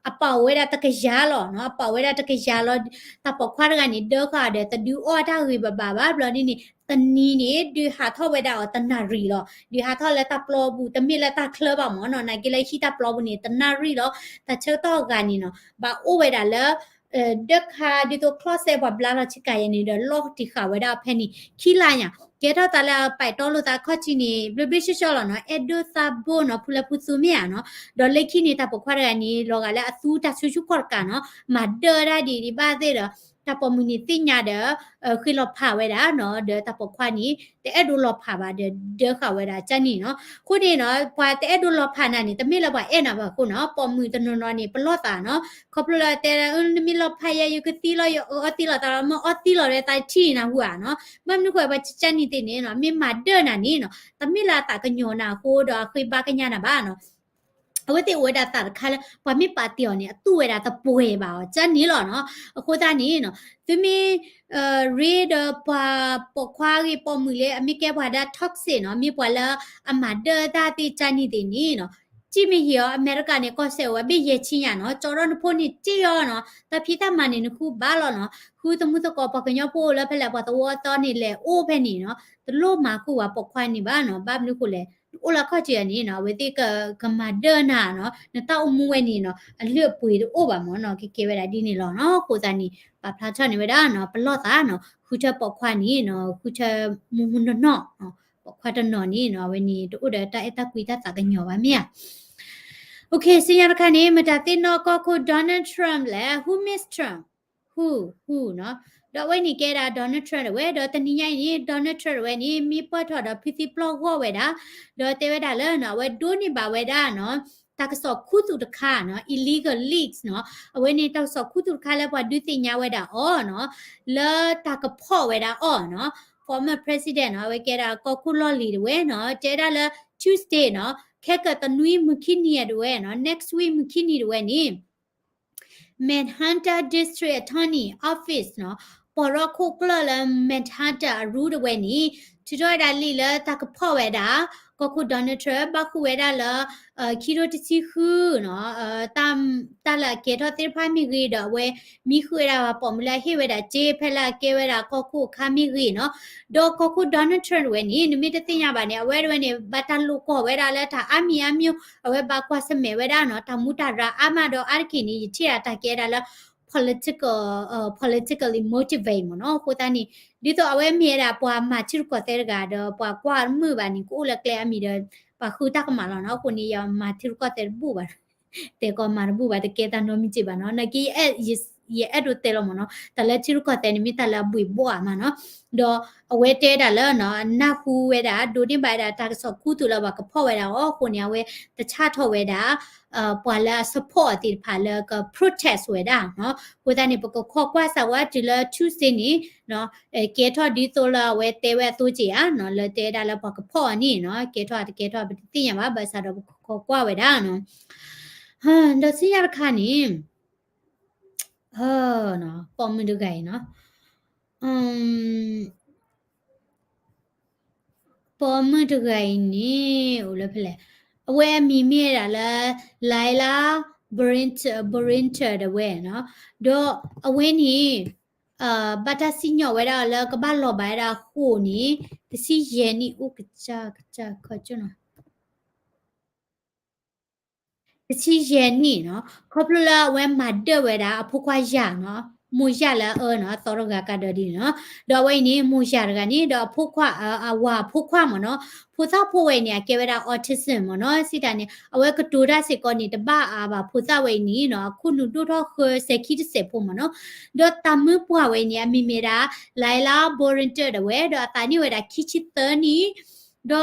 အပာ်အိၣ်ဝဲဒၣ်တကယၤလီၤနီၤ, အပာ်ဝဲဒၣ်တကယၤလီၤ, တၢ်ပိာ်ခွါတဂၤန့ၣ် ဒၢဃာ်ဒီးတဒုးအီၣ်တၢ်ဂ့ၤဘၣ်ဘၣ်ဘၣ်ဘျီဒ်န့ၣ်, တနံၤန့ၣ် ဒုးဟးထီၣ်ဝဲဒၣ်အီၤတနၣ်ရံၣ်လီၤ, ဒုးဟးထီၣ်လၢတၢ်ပျီပူၤ တမ့ၢ်လၢတၢ်ချၢဘၣ်မ့ၢ်နီၤ, နာ်က့လၢဟံၣ်တၢ်ပျီပူၤန့ၣ် တနၣ်ရံၣ်လီၤ, တၢ်ဆၢကတီၢ်အဂၤန့ၣ်နီၤ, ဘၣ်အိၣ်ဝဲဒၣ်လၢ ဒၢခါဒ်သိး closet ပှၤဘျါလီၤဆ့ကၤယဲန့ၣ်ဒီး လီၢ်တံၢ်ဃာ်ဝဲဒၣ်ဖဲန့ၣ် ခံလါညါ, ကဲထီၣ်သးလၢပာ်တီလိာ်သးခီၣ်ထံးန့ၣ် ဘျ့ဘျ့ဆှီဆှီလီၤနီၤ, အဲၣ်ဒိးသးဘိနီၤ, ဖုလၢဖုသူမ့ၢ်ဧါနီၤ, ဒီးလၢခံန့ၣ် တၢ်ပိာ်ခွါတဂၤန့ၣ် လီၤဂာ်လၢအသူတၢ်ဆူၣ်ဆူၣ်ခီၣ်တကးနီၤ, မၤဒၢတၢ်ဒ်ဒ်ဘၣ်သ့ၣ်ဒီး တၢ်ပိာ်မုၣ်န့ၣ်သ့ၣ်ညါဒီး ဃ့လီၤဖးဝဲဒၣ်နီၤ, ဒီးတၢ်ပိာ်ခွါန့ၣ် တအဲၣ်ဒိးလီၤဖးဘၣ်ဒီး ဒၢဃာ်ဝဲဒၣ်ကန့ၣ်နီၤ, အဃိန့ၣ်နီၤ ပှၤတအဲၣ်ဒိးလီၤဖးနၤန့ၣ် တမ့ၢ်လၢပှၤအဲၣ်နၤဘၣ်အဃိနီၤ, ပိာ်မုၣ်တနီၤနီၤန့ၣ် ပလီၢ်သးနီၤ, ခီဖျိလၢတဲ နမ့ၢ်လီၤဖးယဲ ယကသံလီၤ ယအီသံလီၤသးလီၤ မ့ၢ်အီသံလီၤဒီးသးထံၣ်နၤဟူဧါနီၤ, ဘၣ်မနုၤဃိ ပှၤကန့ၣ်သ့ၣ်န့ၣ်နီၤ မ့ၢ်မၤဒၢနၤန့ၣ်နီၤ တမ့ၢ်လၢအသးကညီၤနၤအဃိဒီးအဃ့ဘါကညါနၤဘၣ်နီၤ အဝဲသ့ၣ်အိၣ်ဝဲဒၣ်သးတခါလၢ ပှၤမ့ၢ်ပာ်တ့ၢ်အီၤန့ၣ် အသူၣ်ဝဲဒၣ်တပှဲၤဘၣ်အီၤ ကန့ၣ်လီၤနီၤ, အဃိသတးန့ၣ်နီၤ သုမ့ၢ် ရ့ဒီးပှၤပိာ်ခွါဂ့ၤပိာ်မုၣ်လၢ အမ့ၢ်ကဲပှၤဒၣ် toxic နီၤ, မ့ၢ်ပှၤလၢအမၤဒၢတၢ်သ့ၣ်ကန့ၣ်သ့ၣ်န့ၣ်နီၤ, စံၣ်မ့ၢ်ဟ့ၣ်အီၤ အမဲရကၤန့ၣ် ကီၢ်စဲၣ်အိၣ်ဝဲဘ့ၣ်ယဲၢ်ဆံညါနီၤ, ကၠီထီၣ်နဖိန့ၣ်စ့ၢ်ကီးနီၤ, တၢ်ဖံးတၢ်မၤန့ၣ် နဃုဘၣ်လီၤနီၤ, ဃုသမူသကိးပှၤကညီဖိလၢဖဲလဲၣ် ပှၤသဝီသီန့ၣ်လဲၤအိၣ်ဖဲန့ၣ်နီၤ, တလိၣ်မၤဃုာ်ဝဲပိာ်ခွါန့ၣ်ဘၣ်နီၤ, ဘၣ်မနုၤဃိလဲၣ် နအိၣ်လၢခီၣ်ထံးန့ၣ်နီၤ အဝဲသ့ၣ်ကမၤဒၢနၤနီၤ, နတၢ်အိၣ်မူဝဲန့ၣ်နီၤ အလုၢ်အပှ့ၤတအိၣ်ဘၣ်မ့ၢ်နီၤ, ကကဲဝဲဒၣ်ဒ်န့ၣ်လီၤနီၤ, အဃိသတးန့ၣ် ပာ်ဖျါထီၣ်န့ၢ်ဝဲဒၣ်နီၤ ပလီၢ်သးနီၤ, ဃုထၢပိာ်ခွါန့ၣ်နီၤ ဃုထၢမူမူနီၢ်နီၢ်နီၤ, ပိာ်ခွါတနီၤန့ၣ်နီၤ အဝဲန့ၣ် တအိၣ်ဒီးတၢ်အဲၣ်တၢ်ကွံတၢ်သးကညီၤဘၣ်မ့ၢ်ဧါ. အိၣ်ခ့ စံၣ်ညီၣ်တခါန့ၣ် မတၤသ့ၣ်နီၣ်ကီၢ်ခိၣ် Donald Trump လဲၣ်, who miss Trump, who, who နီၤ. ဒီးအဝဲန့ၣ်ကဲဒၣ် Donald Trump တဝဲ ဒီးတနံၤညါအံၤန့ၣ် Donald Trump တဝဲန့ၣ် မ့ၢ်ပၢၢ်ထီၣ်ဒီးဖုသံပျီၢ်ဂီၢ်ဝဲဒၣ်, ဒီးတဲဝဲဒၣ်လၢနီၤ အဝဲဒိးန့ၢ်ဘၣ်ဝဲဒၣ်နီၤ တၢ်ကစီၣ်ခူသူၣ်တခါနီၤ illegal leaks နီၤ, အဝဲန့ၣ်တၢ်ကစီၣ်ခူသူၣ်တခါလၢပှၤဒုးသ့ၣ်ညါဝဲဒၣ်အီၤနီၤ, လၢတၢ်ကဖီၣ်ဝဲဒၣ်အီၤနီၤ, former president နီၤ, အဝဲကဲဒၣ်ကီၢ်ခိၣ်လီၢ်လံၤတဝဲနီၤ, တဲဒၣ်လၢ Tuesday နီၤ, ခဲကတနွံမုၢ်ခံနံၤတဝဲနီၤ, next week မုၢ်ခံနံၤတဝဲန့ၣ် Manhattan District Attorney Office နီၤ, ပှၤရီၣ်ခိၣ်ကျၢၢ်လၢ Manhattan အရူတဝဲန့ၣ် ထုးထီၣ်ဝဲဒၣ်လံာ်လၢတၢ်ကဖီၣ်ဝဲဒၣ် ကီၢ်ခိၣ် Donald Trump ဘၣ်ဃုာ်ဝဲဒၣ်လၢ ခံထိတဆံဃုနီၤ, တၢ်လၢအကဲထီၣ်သ့ၣ်တဖၣ်မ့ၢ်ဂ့ၤ ဒီးအဝဲမံဃုာ်ဝဲဒၣ်ပှၤပိာ်မုၣ်လၢအဟ့ၣ်ဝဲဒၣ်စ့ဖဲလၢအကဲဝဲဒၣ်ကီၢ်ခိၣ်အခါမ့ၢ်ဂ့ၤနီၤ, ဒီးကီၢ်ခိၣ် Donald Trump တဝဲန့ၣ် နမ့ၢ်တသ့ၣ်ညါဘၣ်န့ၣ် အဝဲတဝဲန့ၣ် ဘၣ်တၢ်လိာ်ကွီၢ်ဝဲဒၣ်လၢတၢ်အါမံၤအါမံၤ, အဝဲဘၣ်ကွၢ်ဆၢၣ်မဲာ်ဝဲဒၣ်နီၤ တၢ်မူးတၢ်ရၤအါမးဒီးအါတက့ၢ်န့ၣ် ယထံၣ်ဒၣ်တၢ်ကဲဒၣ်လၢ political, politically motivated မ့ၢ်နီၤ, အဃိသတးန့ၣ် ဒ်သိးအဝဲမ့ၢ်ဝဲဒၣ်ပှၤမၤထံရူၢ်ကီၢ်သဲးတဂၤဒီး ပှၤကွၢ်မုာ်ဘၣ်န့ၣ် ကအိၣ်လၢကျဲအါမံၤဒီး ပှၤဃုတၢ်ကမၣ်လီၤနီၤ, အဃိန့ၣ် ယမၤထံရူၢ်ကီၢ်သဲးတဘူၣ်ဘၣ်, တဲကီးမၤတဘူၣ်ဘၣ် တကဲတၢ်နီတမံၤစ့ၢ်ဘၣ်နီၤ, နာ်က့ ယအဲၣ်ဒိးတဲလီၤမ့ၢ်နီၤ, တၢ်လၢထံရူၢ်ကီၢ်သဲးန့ၣ် မ့ၢ်တၢ်လၢအဘှ့ၣ်ဘှီၣ်အါမးနီၤ, ဒီးအဝဲတဲဒၣ်လၢ အနၢ်ဟူဝဲဒၣ် ဒိးန့ၢ်ဘၣ်ဝဲဒၣ်တၢ်ကစီၣ်ခူသူၣ်လၢပှၤကဖီၣ်ဝဲဒၣ်အီၤအဃိန့ၣ် အဝဲတဆၣ်ထီၣ်ဝဲဒၣ် ပှၤလၢအ support အီၤသ့ၣ်တဖၣ်လၢက protest ဝဲဒၣ်နီၤ, အဃိသတးန့ၣ် ပကခိးကွၢ်စၢၤဝဲတုၤလၢ Tuesday န့ၣ်နီၤ, ကဲထီၣ်ဒ်သိးလၢအဝဲတဲဝဲအသိးက့ၤဧါနီၤ, လၢတဲဝဲဒၣ်လၢပှၤကဖီၣ်အီၤန့ၣ်နီၤ, ကဲထီၣ်တကဲထီၣ်ပတသ့ၣ်ညါဘၣ်, ဘၣ်ဆၣ်ဒီးပကခိးကွၢ်ဝဲဒၣ်နီၤ, ဒီးစံၣ်ညီၣ်တခါန့ၣ် ပိာ်မုၣ်တဂၤအံၤနီၤ, ပိာ်မုၣ်တဂၤအံၤန့ၣ် အိၣ်လၢဖဲလဲၣ်, အဝဲအမံၤမ့ၢ်ဝဲဒၣ်လၢ Laila Borinter တဝဲနီၤ, ဒီးအဝဲန့ၣ် ဘၣ်တၢ်စံၣ်ညီၣ်ဝဲဒၣ်လၢကဘၣ်လီၤဘၣ်ဝဲဒၣ်အဃိန့ၣ် တဆံယဲၢ်နံၣ် အိၣ်ကစၢ်ကစၢ်ခီကၠိနီၤ တဆံယဲၢ်နံၣ်နီၤ, ခီဖျိလၢအဝဲမၤဒၢၣ်ဝဲဒၣ်အဖိခွါယၤနီၤ, မိၢ်ယၤလၢအအၢနီၤ, သီတဂၤကဒီးဒ်န့ၣ်နီၤ, ဒီးအဝဲအံၤန့ၣ် မိၢ်ယၤတဂၤန့ၣ် ဒီးအဖိခွါ အဝၤအဖိခွါမ့ၢ်နီၤ, ဖိသၣ်ဖိဝဲအံၤန့ၣ် အကဲဝဲဒၣ် autism မ့ၢ်နီၤ, စံးတၢ်န့ၣ် အဝဲကတိၤတၢ်စ့ၢ်ကီးန့ၣ် တဘၣ်အါဘၣ်, ဖိသၣ်ဝဲအံၤန့ၣ်နီၤ အခိၣ်နူာ်ဒိၣ်ထီၣ်ဃၢစဲၤခံတစဲးဖိမ့ၢ်နီၤ, ဒီးတၢ်မုၣ်ပှၢ်ဝဲအံၤန့ၣ် အမံၤမ့ၢ်ဒၣ် Laila Borinter တဝဲ, ဒီးအသးနံၣ်ဝဲဒၣ်ခံဆံသၢနံၣ် ဒီး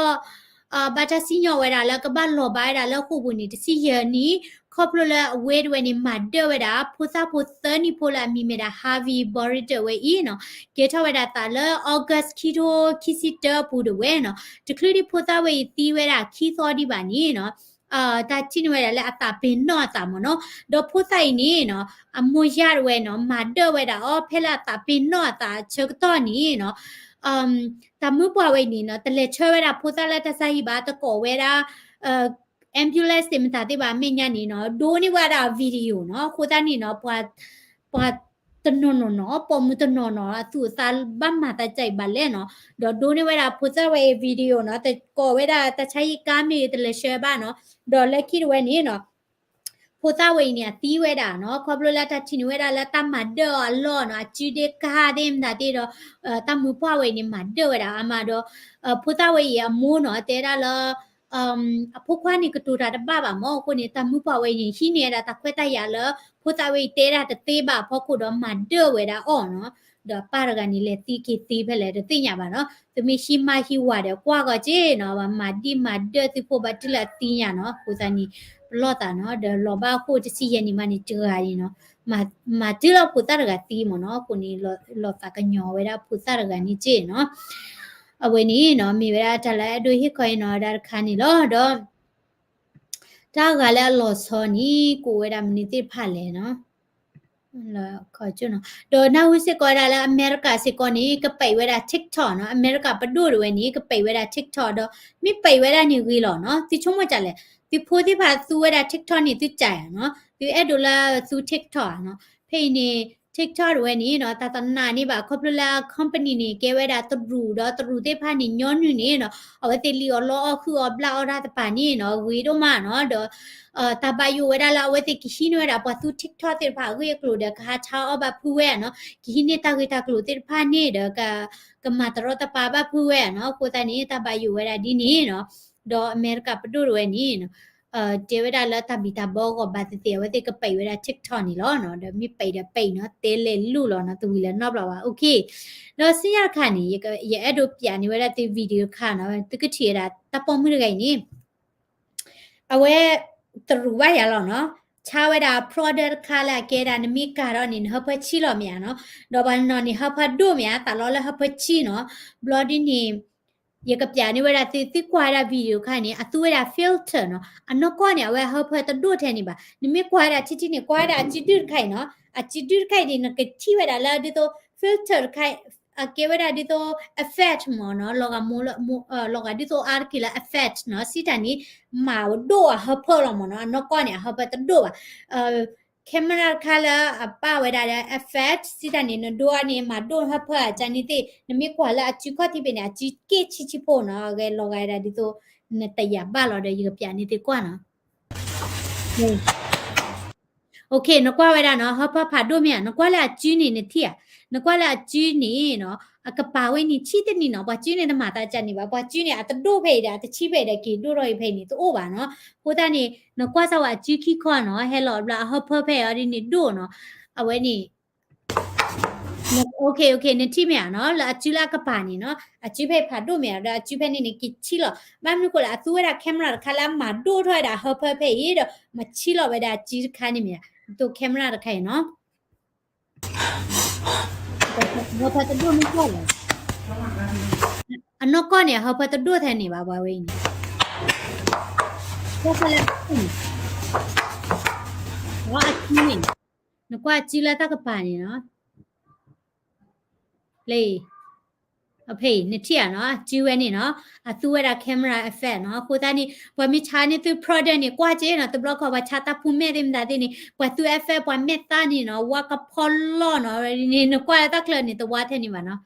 ဘၣ်တၢ်စံၣ်ညီၣ်ဝဲဒၣ်လၢကဘၣ်လီၤဘၣ်ဝဲဒၣ်လၢဃိာ်ပူၤန့ၣ် တဆံယဲၢ်နံၣ်, ခီဖျိလၢအဝဲတဝဲန့ၣ် မၤဒၢၣ်ဝဲဒၣ် ဖိသၣ်ဖိသၢနံၣ်ဖိလၢအမံၤမ့ၢ်ဒၣ် Harvey Borinter ဝဲအံၤနီၤ, ကဲထီၣ်ဝဲဒၣ်သးလၢ August ခံထိခံဆံတၢအပူၤတဝဲနီၤ, တချုးဒံးဖိသၣ်ဝဲအံၤသံဝဲဒၣ်ခံသီဒံးဘၣ်န့ၣ်နီၤ တၢ်ထံၣ်န့ၢ်ဝဲဒၣ်လၢအသးပ့ၤနီၣ်အသးမ့ၢ်နီၤ, ဒီးဖိသၣ်အံၤန့ၣ်နီၤ အမိၢ်ယၤတဝဲနီၤ မၤဒၢၣ်ဝဲဒၣ်အီၤ ဖဲလၢအသးပ့ၤနီၣ်အသးအဆၢကတီၢ်န့ၣ်နီၤ တၢ်မုၣ်ပှၢ်ဝဲအံၤန့ၣ်နီၤ တလဲၤဆှၢဝဲဒၣ်ဖိသၣ်လၢတၢ်ဆါဟံၣ်ဘၣ်, တကိးဝဲဒၣ် ambulance သ့ၣ်မတၤသ့ၣ်ဘၣ်, အမဲာ်ညါန့ၣ်နီၤ ဒိးန့ၢ်ဝဲဒၣ် video နီၤ, အဃိသတးန့ၣ်နီၤ ပှၤ ပှၤတနီၤနီၤနီၤ ပိာ်မုၣ်တနီၤနီၤ အသူၣ်အသးဘၣ်မၤသးဒ်အံၤဘၣ်လဲၣ်နီၤ, ဒီးဒိးန့ၢ်ဝဲဒၣ်ဖိသၣ်ဝဲအံၤ video နီၤ, တကိးဝဲဒၣ်တၢ်ဆါဟံၣ်ကါမ့ၢ်ဂ့ၤ တလဲၤဆှၢဘၣ်နီၤ, ဒီးလၢခံတဝဲန့ၣ်နီၤ ဖိသၣ်ဝဲအံၤန့ၣ် အသံဝဲဒၣ်နီၤ, ခီဖျိလၢတၢ်ထံၣ်န့ၢ်ဝဲဒၣ်လၢတၢ်မၤဒၢၣ်အီၤအလီၢ်နီၤ, အစုဒ့ကါသ့ၣ်မတၤသ့ၣ်ဒီး တၢ်မုၣ်ပှၢ်ဝဲအံၤန့ၣ် မၤဒၢၣ်ဝဲဒၣ်အါမးဒီး ဖိသၣ်ဝဲအံၤအမိၢ်နီၤ တဲဒၣ်လၢ အဖိခွါန့ၣ်ကတိၤတၢ်တဘၣ်ဘၣ်မး, အဃိန့ၣ် တၢ်မုၣ်ပှၢ်ဝဲအံၤန့ၣ် ဟံးန့ၢ်ဝဲဒၣ်တၢ်ခွဲးတၢ်ယာ်လၢ ဖိသၣ်ဝဲအံၤတဲဒၣ်တသ့ဘၣ်အဖီခိၣ်ဒီးမၤဒၢၣ်ဝဲဒၣ်အီၤနီၤ, ဒီးအပၢ်တဂၤန့ၣ် လဲၤသံက့ၤသ့ဖဲလဲၣ်တသ့ၣ်ညါဘၣ်နီၤ, သုမ့ၢ်ဟံးမါဟံးဝၤဒီးကွၢ်ဂီၤက့နီၤ, ဘၣ်မၤဒံၣ်မၤဒၢၣ်သုဖိဘၣ်တုၤလၢအသံညါနီၤ, အဃိသတးန့ၣ် ပလီၢ်သးနီၤ, ဒီးလီၤဘၣ်အဃိတဆံယဲၢ်နံၣ်မးန့ၣ် တဂၤန့ၣ်နီၤ မၤတုၤလီၤဖိသၣ်တဂၤသံမ့ၢ်နီၤ, အဃိန့ၣ် လီၤသးကညီၤဝဲဒၣ်ဖိသၣ်တဂၤန့ၣ်က့နီၤ, အဝဲန့ၣ်နီၤ မ့ၢ်ဝဲဒၣ်တၢ်လၢအဲၣ်ဒိးဟ့ၣ်ခီအံၤနီၤ ဝဲဒၣ်တခါန့ၣ်လီၤ, ဒီး တၢ်ဂၤလၢအလီၤဆီန့ၣ် ကိးဝဲဒၣ်မနုၤသ့ၣ်တဖၣ်လဲၣ်နီၤ, ဒီးနၢ်ဟူစ့ၢ်ကီးဝဲဒၣ်လၢအမဲရကၤစ့ၢ်ကီးန့ၣ် ကပိတ်ဝဲဒၣ် TikTok နီၤ, အမဲရကၤပဒိၣ်တဝဲန့ၣ် ကပိတ်ဝဲဒၣ် TikTok ဒီး မ့ၢ်ပိတ်ဝဲဒၣ်န့ၣ်ဂ့ၤလီၤနီၤ, သုဆိကမိၣ်ဒ်လဲၣ်, သုဖိသ့ၣ်တဖၣ်သူဝဲဒၣ် TikTok န့ၣ် သုစၢ်ယၤနီၤ, သုအဲၣ်ဒိးလၢသူ TikTok နီၤ, ဖဲအံၤန့ၣ် TikTok တဝဲန့ၣ်နီၤ တၢ်တနာ်န့ၢ်ဘၣ် ခီဖျိလၢ company န့ၣ် ကဲဝဲဒၣ်တရူး ဒီးတရူးသ့ၣ်တဖၣ်န့ၣ် ညီနုၢ်န့ၣ်နီၤ အဝဲသ့ၣ်လံၣ်အီၣ်လီအီၣ် ဃုအီၣ်ဘျၣ်အီၣ်တၢ်တပၤန့ၣ်နီၤ ဂ့ၤဒိၣ်မးနီၤ ဒီး တၢ်ဘၣ်ယိၣ်ဝဲဒၣ်လၢအဝဲသ့ၣ်ကဟံးန့ၢ်ဝဲဒၣ်ပှၤသူ TikTok သ့ၣ်တဖၣ်အဂ့ၢ်အကျိၤဒီး ကဟးဆါအီၣ်ဘၣ်ဖုးဝဲနီၤ ကဟံးန့ၢ်တၢ်ဂ့ၢ်တၢ်ကျိၤသ့ၣ်တဖၣ်န့ၣ်ဒီး ကမၤတရီတပါဘၣ်ဖုးဝဲနီၤ အဃိသတးန့ၣ် တၢ်ဘၣ်ယိၣ်ဝဲဒၣ်ဒ်န့ၣ်နီၤ ဒီးအမဲရကၤပဒိၣ်တဝဲန့ၣ်နီၤ တဲဝဲဒၣ်လၢတၢ်ဘံၣ်တၢ်ဘၢအဂီၢ်ဘၣ်သ့ၣ်သ့ၣ် အဝဲသ့ၣ်ကပိတ်ဝဲဒၣ် TikTok န့ၣ်လီၤနီၤ ဒီးမ့ၢ်ပိတ်ဒီးပိတ်နီၤ တဲလဲၤလိၣ်လီၤနီၤ တဝံၤလၢနီတဘျီဘၣ် OK ဒီးစံညါတခါန့ၣ် ယအဲၣ်ဒိးပျးန့ၢ်ဝဲဒၣ်သု video တခါနီၤ သုကထံၣ်ဝဲဒၣ်တၢ်ပိာ်မုၣ်တဂၤအံၤန့ၣ် အဝဲ တရူးဘၣ်ယၤလီၤနီၤ ဆါဝဲဒၣ် product တခါလၢအကဲဒၣ် နမ့ၢ်ကၤထီၣ်န့ၣ် နဟၢဖၢဆံလီၤမ့ၢ်ဧါနီၤ ဒီးပှၤနီၤန့ၣ် ဟၢဖၢဒိၣ်မ့ၢ်ဧါ သးလီလၢဟၢဖၢဆံနီၤ ဘျီဒ်န့ၣ် ယကပျးန့ၢ်ဝဲဒၣ်သု သုကွၢ်ဝဲဒၣ် video တခါန့ၣ် အသူဝဲဒၣ် filter နီၤ အနီၢ်ကီၢ်န့ၣ် အဝဲဟၢဖၢတဒိၣ်ထဲန့ၣ်ဘၣ် နမ့ၢ်ကွၢ်ဝဲဒၣ်ထံထံန့ၣ် ကွၢ်ဝဲဒၣ်အစုဒုၣ်တခါအံၤနီၤ အစုဒုၣ်တခါအံၤန့ၣ် နကထံၣ်ဝဲဒၣ်လၢဒ်သိး filter တခါ အကဲဝဲဒၣ်ဒ်သိး effect မ့ၢ်နီၤ လီၤဂာ်မိၢ်လၢ လီၤဂာ်ဒ်သိးအါတက့ၢ်လၢ effect နီၤ စံးတၢ်န့ၣ် မၤဒိၣ်အဟၢဖၢလီၤမ့ၢ်နီၤ အနီၢ်ကီၢ်န့ၣ် အဟၢဖၢတဒိၣ်ဘၣ် camera တခါလၢအပာ်ဝဲဒၣ်လၢ effect စံးတၢ်န့ၣ် နဒိၣ်န့ၣ် မၤဒိၣ်ဟၢဖၢအကန့ၣ်သ့ၣ် နမ့ၢ်ကွၢ်လၢအစုခီၣ်ထံးဖဲန့ၣ် အစုက့ၣ်ဆံးဆံးဖိနီၤ အဂဲၤလီၤဂာ်ဝဲဒၣ်ဒ်သိး နတယာ်ဘၣ်လီၤဒီး ယကပျးန့ၢ်သုကွၢ်နီၤ OK နကွၢ်ဝဲဒၣ်နီၤ ဟၢဖၢဖးဒိၣ်မ့ၢ်ဧါ နကွၢ်လၢအစုန့ၣ်နထံၣ်ဧါ နကွၢ်လၢအစုန့ၣ်နီၤ အကပၤဝဲန့ၣ်ဆံးတနံၣ်နီၤ ပှၤစုန့ၣ်တမၤသးကန့ၣ်ဘၣ် ပှၤစုန့ၣ် အတဒိၣ်ဖဲအံၤဒီး အတဆံးဖဲအံၤဒီး က့ၤဒိၣ်ထီၣ်အံၤဖဲအံၤန့ၣ် တအိၣ်ဘၣ်နီၤ အဃိသတးန့ၣ် နကွၢ်စၢ်ဝဲအစုခံခီနီၤ ဟဲလီၤဘျီအဟၢဖၢဖဲအံၤအီၤဒ်န့ၣ်ဒိၣ်နီၤ အဝဲန့ၣ် OK OK နထံၣ်မ့ၢ်ဧါနီၤ လၢအစုလၢအကပၤန့ၣ်နီၤ အစုဖဲဖးဒိၣ်မ့ၢ်ဧါဒီး အစုဖဲန့ၣ်န့ၣ် က့ၤဆံးလီၤ ဘၣ်မနုၤဃိလၢအသူဝဲဒၣ် camera တခါလၢအမၤဒိၣ်ထီၣ်ဝဲဒၣ်ဟၢဖၢဖဲအံၤဒီး မၤဆံးလီၤဝဲဒၣ်အစုတခါန့ၣ်မ့ၢ်ဧါ ဒ်သိး camera တခါအံၤနီၤ ဟၢဖၢတဒိၣ်မ့ၢ်ကွၢ်လီၤ အနီၢ်ကီၢ်န့ၣ် အဟၢဖၢတဒိၣ်ထဲန့ၣ်ဘၣ် ပှၤဝဲအံၤန့ၣ် ကွၢ်ဖဲလၢန့ၣ် ဝဲအစုန့ၣ် နကွၢ်အစုလၢတၢ်ကပၤန့ၣ်နီၤ လၢ အဖဲအံၤ နထံၣ်ဧါနီၤ အစုဝဲန့ၣ်နီၤ အသူဝဲဒၣ် camera effect နီၤ အဃိသတးန့ၣ် ပှၤမ့ၢ်ဆါန့ၢ်သု product န့ၣ် ကွၢ်က့ၤနီၤ တဘျီခီ ပှၤဆါတၢ်ဖူမဲာ်သ့ၣ်မတၤသ့ၣ်န့ၣ် ပှၤသူ effect ပှၤမဲာ်သၣ်န့ၣ်နီၤ ဝါကဖီလီၢ်နီၤ န့ၣ် နကွၢ်လၢတၢ်ချၢန့ၣ် တဝါထဲန့ၣ်ဘၣ်နီၤ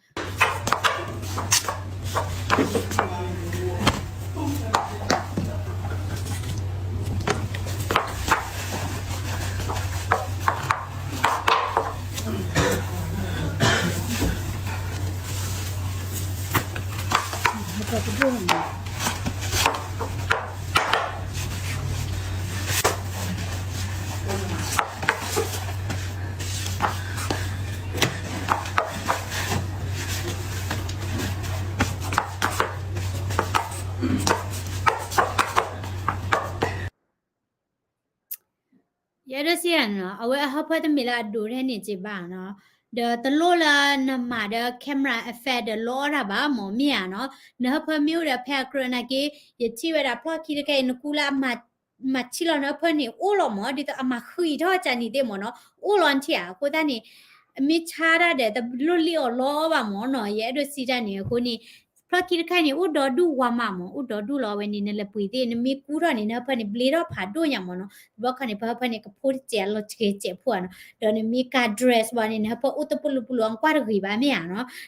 ယအဲၣ်ဒိးစံးယၤနီၤ အဝဲအဟၢဖၢတမ့ၢ်လၢအဒိၣ်ထဲန့ၣ်က့ဘၣ်နီၤ ဒီးတလိၣ်လၢနမၤဒီး camera effect ဒီးလီအီၣ်တၢ်ဘၣ်မ့ၢ်မ့ၢ်ဧါနီၤ နဟၢဖၢမ့ၢ်အိၣ်ဒီးဖဲအကြၢးနာ်က့ ယထံၣ်ဝဲဒၣ်ဖျီၣ်ခံတခါအံၤ နကူလၢအမၤဆံးလီၤနဟၢဖၢန့ၣ် အိၣ်လီၤမ့ၢ် ဒ်သိးအမၤဃံးထီၣ်ကန့ၣ်သ့ၣ်မ့ၢ်နီၤ အိၣ်လီၤနထံၣ်ဧါ အဃိသတးန့ၣ် အမ့ၢ်ဆါတၢ်ဒီး တလိၣ်လံၣ်အီၣ်လီအီၣ်ဘၣ်မ့ၢ်နီၤ ယအဲၣ်ဒိးစံးတၢ်န့ၣ် အဃိန့ၣ် ဖျီၣ်ခံတခါန့ၣ် အိၣ်ဒီဒူၣ်ဝါမးမ့ၢ် အိၣ်ဒီဒူၣ်လီၤ အဝဲန့ၣ် နလဲၤပှ့ၤသ့ၣ် နမ့ၢ်ကူထီၣ်န့ၣ် နဟၢဖၢန့ၣ် ဘျ့ထီၣ်ဖးဒိၣ်ညါမ့ၢ်နီၤ တဘျီခီန့ၣ် ပဟၢဖၢန့ၣ် ကဖိတစဲးအလီၤစှဲးစဲးဖိဧါနီၤ ဒီးနမ့ၢ်ကၤ dress ဘၣ်န့ၣ် နဟၢဖၢအိၣ်တပူၤလူၤပူၤလူၤ အကွၢ်တဂ့ၤဘၣ်မ့ၢ်ဧါနီၤ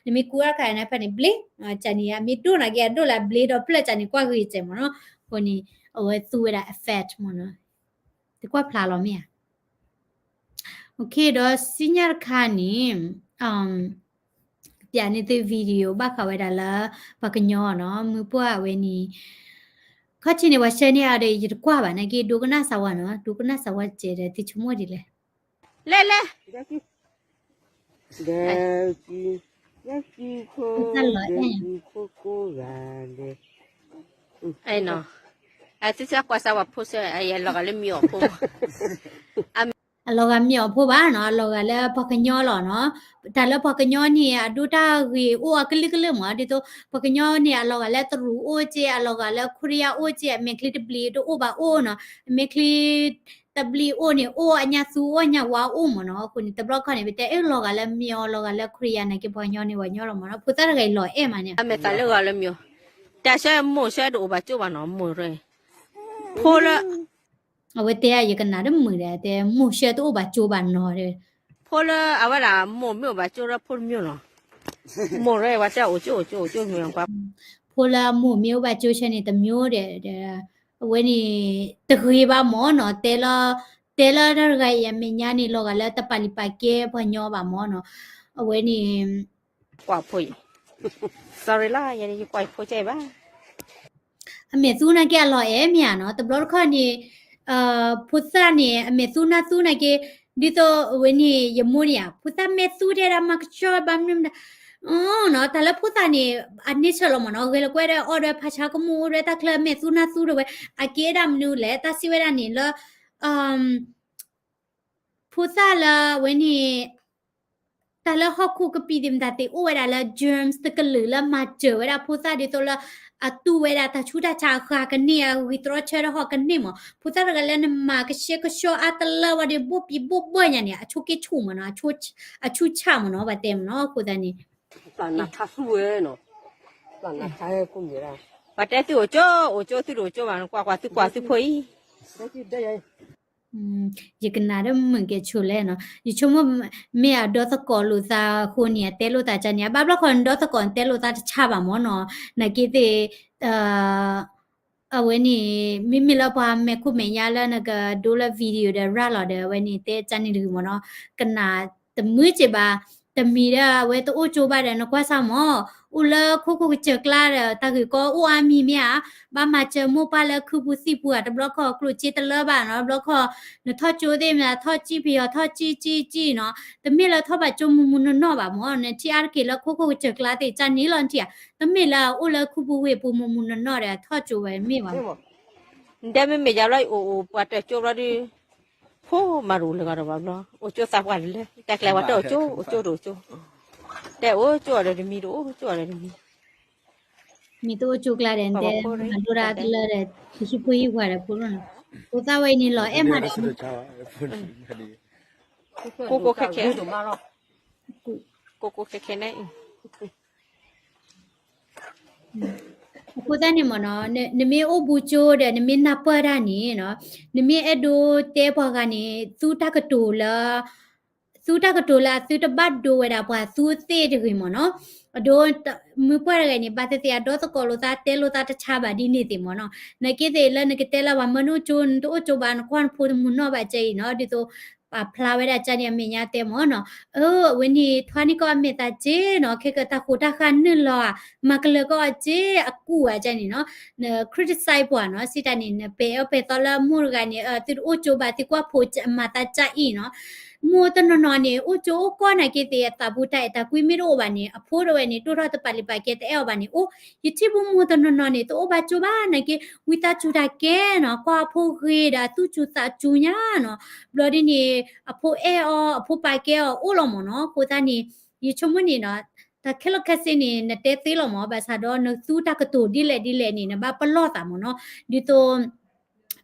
နမ့ၢ်ကူထီၣ်တခါ နဟၢဖၢန့ၣ် ဘျ့ ကန့ၣ် အမ့ၢ်ဒိၣ်နာ်က့ အဒိၣ်လၢအဘျ့ဒီးဖျၢၣ်ကန့ၣ် ကွၢ်ဂ့ၤစဲးမ့ၢ်နီၤ အဃိန့ၣ် အဝဲသူဝဲဒၣ် effect မ့ၢ်နီၤ တကွၢ်ဖျါလီၤမ့ၢ်ဧါ OK ဒီးစံညါတခါန့ၣ် ပျးန့ၢ်သု video ဘၣ်ဃးဝဲဒၣ်လၢ ပှၤကညီနီၤ မုၢ်ပှၢ်ဝဲန့ၣ် ခီၣ်ထံးန့ၣ် ပှၤဆှၢန့ၢ်အီၤဒီး ယတကွၢ်ဘၣ်နာ်က့ ဒိကနၣ်စၢ်ဝါနီၤ ဒိကနၣ်စၢ်ဝါတစဲးဒီး သုဆိကမိၣ်ဒ်လဲၣ် လဲၣ်လဲၣ် ဒီး ဒီး အဲၣ်နီၤ အသုစၢ်ကွၢ်စၢ်ဝဲဖိဆၢ အလီၤဂာ်လၢမံၤအီၣ်ဖိ အလီၤဂာ်မံၤအီၣ်ဖိဘၣ်နီၤ အလီၤဂာ်လၢပှၤကညီလီၤနီၤ တၢ်လၢပှၤကညီန့ၣ် အဒိတၢ်ဂ့ၤအိၣ်အကလုာ်ကလုာ်မ့ၢ် ဒ်သိး ပှၤကညီန့ၣ် အလီၤဂာ်လၢတရူးအိၣ်က့ အလီၤဂာ်လၢခိရံယါအိၣ်က့ အမဲာ်ချံတဘျံးတအိၣ်ဘၣ်အိၣ်နီၤ အမဲာ်ချံ တဘျံးအိၣ်န့ၣ် အိၣ်အညါသူအိၣ်အညါဝါအိၣ်မ့ၢ်နီၤ အဃိန့ၣ် တဘျီခီန့ၣ် ပတဲအၢလီၤဂာ်လၢမံၤအီၣ် လီၤဂာ်လၢခိရံယါနာ်က့ ပှၤကညီန့ၣ် ပှၤကညီလီၤမ့ၢ်နီၤ ဖိသၣ်တဂၤအံၤလီၤအဲၣ်မးန့ၣ် အမဲာ်သးလၢဂၤလၢမံၤအီၣ် တၢ်ဆၢမိၢ်ဆၢတအိၣ်ဘၣ်ကၠိဘၣ်နီၤ မိၢ်ရၢ ဖိလၢ အဝဲတဲယကနၣ်တမုာ်ဒီး တဲမိၢ်ဆှၢတအိၣ်ဘၣ်ကၠိဘၣ်နီၤဒီး ဖိလၢအဝဲဒၣ်မိၢ်မ့ၢ်အိၣ်ဘၣ်ကၠိရၢဖိတမံၤလီၤ. မိၢ်ရၢဝဲတဲအိၣ်ကၠိအိၣ်ကၠိအိၣ်ကၠိမ့ၢ်ပှၤ ဖိလၢအမိၢ်မ့ၢ်အိၣ်ဘၣ်ကၠိဆၢန့ၣ်တမံၤဒီး အဝဲန့ၣ် တဂ့ၤဘၣ်မၢ်နီၤ တဲလၢ တဲလၢတၢ်တဂၤအံၤအမဲာ်ညါန့ၣ် လီၤဂာ်လၢတပာ်လုၢ်ပာ်ကဲပှၤညီဘၣ်မၢ်နီၤ အဝဲန့ၣ် ကွၢ်ဖိအံၤ sorry လီၤ ယကွၢ်ဖိကဲဘၣ် အမဲာ်သူနာ်က့အလီၤအဲၣ်မ့ၢ်ဧါနီၤ တဘျီတခီၣ်န့ၣ် ဖိသၣ်န့ၣ် အမဲာ်သူနၢ်သူနာ်က့ ဒ်သိးအဝဲန့ၣ် ယမိၢ်န့ၣ်ဧါ ဖိသၣ်မဲာ်သူတဲဒၣ်မၤကဆှီဘၣ်မနုၤမတၤ နီၤ တၢ်လၢဖိသၣ်န့ၣ် အန့ဆၢၣ်လီၤမၢ်နီၤ ဂဲၤလိာ်ကွဲဒီးအီၣ်ဒီးဖးဆါကမူၣ်အိၣ်ဒီးတၢ်ချၢမဲာ်သူနၢ်သူဒီးဝဲ အကဲဒၣ်မနုၤလဲၣ် တၢ်စံးဝဲဒၣ်န့ၣ်လၢ ဖိသၣ်လၢအဝဲန့ၣ် တၢ်လၢဟီၣ်ခိၣ်ကပံာ်သ့ၣ်မတၤသ့ၣ်အိၣ်ဝဲဒၣ်လၢ germs တကလုာ်လၢမၤစၢၤဝဲဒၣ်ဖိသၣ်ဒ်သိးလၢ အတူၢ်ဝဲဒၣ်တၢ်ဆူးတၢ်ဆါအဃၢ်ကန့ၢ် အဂံၢ်တြီဆၢတၢ်ဟီၣ်ကန့ၢ်မၢ် ဖိသၣ်တဂၤလၢနမၤကဆှဲကဆှီအါတလၢဝဲဒီး ဘိၣ်ပံၤဘိၣ်ဘၢၣ်ညါန့ၣ် အဆိက့ဆူၣ်မၢ်နီၤ အဆူၣ်ဆၣ်မၢ်နီၤ ပှၤတဲမၢ်နီၤ အဃိသတးန့ၣ် ပှၤတဲသုအိၣ်ကၠိ အိၣ်ကၠိသုတအိၣ်ကၠိဘၣ် ကွၢ်ကွၢ်သုကွၢ်သုဖိအံၤ ယကနၣ်ဒီးမုာ်ကဲဆိးလဲၣ်နီၤ ယဆိကမိၣ် မ့ၢ်အဒီသကိးလိာ်သးအဃိန့ၣ် အတဲလိာ်သးကန့ၣ် အဘၣ်ဘျီခီ နဒီသကိးနတဲလိာ်သးတဆါဘၣ်မၢ်နီၤ နာ်က့သ့ၣ် အဝဲန့ၣ် မ့မ့ၢ်လၢပှၤမဲာ်ခိၣ်မဲာ်ညါလၢနကဒိလၢ video ဒီးရၤလီၤဒီး အဝဲန့ၣ်တဲကန့ၣ်တဂ့ၤမၢ်နီၤ ကနၣ်တမုာ်က့ဘၣ် တမံၤဒီးအဝဲတအိၣ်ကၠိဘၣ်ဒီး နကွၢ်စၢ်မၢ် အိၣ်လၢခိခိၣ်ကစၢၢ်ကျါဒီး တၢ်ဂ့ၢ်ကီအိၣ်အါမံၤမ့ၢ်ဧါ ဘၣ်မၤစၢၤမိၢ်ပၢ်လၢခုပူၤသံၣ်ပူၤဧါ တဘျီခီကျိၣ်စ့တလၢဘၣ်နီၤ တဘျီခီ နထီၣ်ကၠိသ့ၣ်မ့ၢ် ထီၣ်ကၠံဖံးအီၤ ထီၣ်ကၠံကၠံကၠံနီၤ တမ့ၢ်လၢထီၣ်ဘၣ်ကၠိမူမူနီၢ်နီၢ်ဘၣ်မၢ် နထံၣ်အါတက့ၢ်လၢခိခိၣ်ကစၢၢ်ကျါသ့ၣ် ကန့ၣ်လီၤနထံၣ်ဧါ တမ့ၢ်လၢအအိၣ်လၢခုပူၤဝ့ၢ်ပူၤမူမူနီၢ်နီၢ်ဒီး ထီၣ်ကၠိဝဲမ့ၢ်ဘၣ် နတဲမ့မ့ၢ်ယၤဘျီ အိၣ်အိၣ်ပှၤတၢၢ်ကၠိဘျီဒီး ဖိမၤတအိၣ်လၢၤဂၤဒီးဘၣ်ဘျီ အိၣ်ကၠိသးပှၢ်တလၢ တၢ်ကျဲၤဝဲတအိၣ်ကၠိ အိၣ်ကၠိတအိၣ်ကၠိ တဲအိၣ်ကၠိအီၤဒီးတမံၤ တအိၣ်ကၠိအီၤဒီးတမံၤ မ့ၢ်တအိၣ်ကၠိကျါဒီး နတဲမၤဒိၣ်ဒၣ်တလၢဒီး ယဟံၣ်ဖိဟံၣ်ဝၤဒီးဖိလီၤနီၤ ဖိသၣ်ဝဲအံၤန့ၣ်လီၤအဲၣ်မးဒီး ကိးကိးခဲခဲ ကိးကိးခဲခဲန့ၣ် အဃိသတးန့ၣ်မ့ၢ်နီၤ နမ့ၢ်အိၣ်ဘူးကၠိဒီး နမ့ၢ်နၢ်ပၢၢ်တၢ်န့ၣ်နီၤ နမ့ၢ်အဲၣ်ဒိးတဲပှၤဂၤန့ၣ် သူတၢ်ကတိၤလၢ သူတၢ်ကတိၤလၢအသုတဘၣ်ဒိဝဲဒၣ်ပှၤသူသ့ၣ်တဂ့ၤမ့ၢ်နီၤ အဒိ မုၢ်ပှၢ်တဂၤန့ၣ် ဘၣ်သ့ၣ်သ့ၣ်အဒီသကိးလိာ်သးတဲလိာ်သးတဆါဘၣ်ဒ်န့ၣ်သ့ၣ်မ့ၢ်နီၤ နာ်က့သ့ၣ်လၢနကတဲလၢပှၤမၢနအိၣ်ကၠိ နတအိၣ်ကၠိဘၣ် နကွၢ်နဖိတမုာ်နီၢ်ဘၣ်ကဲအံၤနီၤ ဒ်သိး ပာ်ဖျါဝဲဒၣ်ကန့ၣ်အမဲာ်ညါတဲမ့ၢ်နီၤ အၢ အဝဲန့ၣ် ထွါန့ၢ်ကီၢ်အမဲာ်သးက့နီၤ ခဲကတၢၢ်ဃိးတၢ်ဃၢ်နုာ်လီၤဧါ မၤကလၢၤကီၢ်အက့ အကူၣ်ဧါကန့ၣ်နီၤ န criticize ပှၤနီၤ စံးတၢ်န့ၣ် နပဲာ်အၢပဲာ်သီလၢမိၢ်တဂၤန့ၣ် သုတအိၣ်ကၠိဘၣ် သုကွၢ်ဖိမၤသးကၢအံၤနီၤ မိၢ်တနီၤနီၤန့ၣ် အိၣ်ကၠိအိၣ်ကီၢ်နာ်က့သ့ၣ် အသးပူၤတၢ်အဲၣ်တၢ်ကွံမ့ၢ်တအိၣ်ဘၣ်န့ၣ် အဖိတဝဲန့ၣ် ဒိၣ်ထီၣ်တပာ်လုၢ်ပာ်ကဲတအဲၣ်အီၤဘၣ်န့ၣ် အိၣ် ယထံၣ်ဖိမိၢ်တနီၤနီၤန့ၣ် တအိၣ်ဘၣ်ကၠိဘၣ်နာ်က့ ဝံသးစူၤတၢ်ကဲနီၤ ကွၢ်အဖိဂ့ၤဒီးအသူၣ်စူၤသးစူၤညါနီၤ ဘျီဒ်န့ၣ် အဖိအဲၣ်အီၤ အဖိပာ်ကဲအီၤအိၣ်လီၤမ့ၢ်နီၤ အဃိသတးန့ၣ် ယဆိကမိၣ်န့ၣ်နီၤ တၢ်ခဲလၢာ်ခဲဆ့န့ၣ် နတဲသ့လီၤမ့ၢ် ဘၣ်ဆၣ်ဒီးနသူတၢ်ကတိၤဒ်လဲၣ်ဒ်လဲၣ်န့ၣ် နဘၣ်ပလီၢ်သးမ့ၢ်နီၤ ဒ်သိး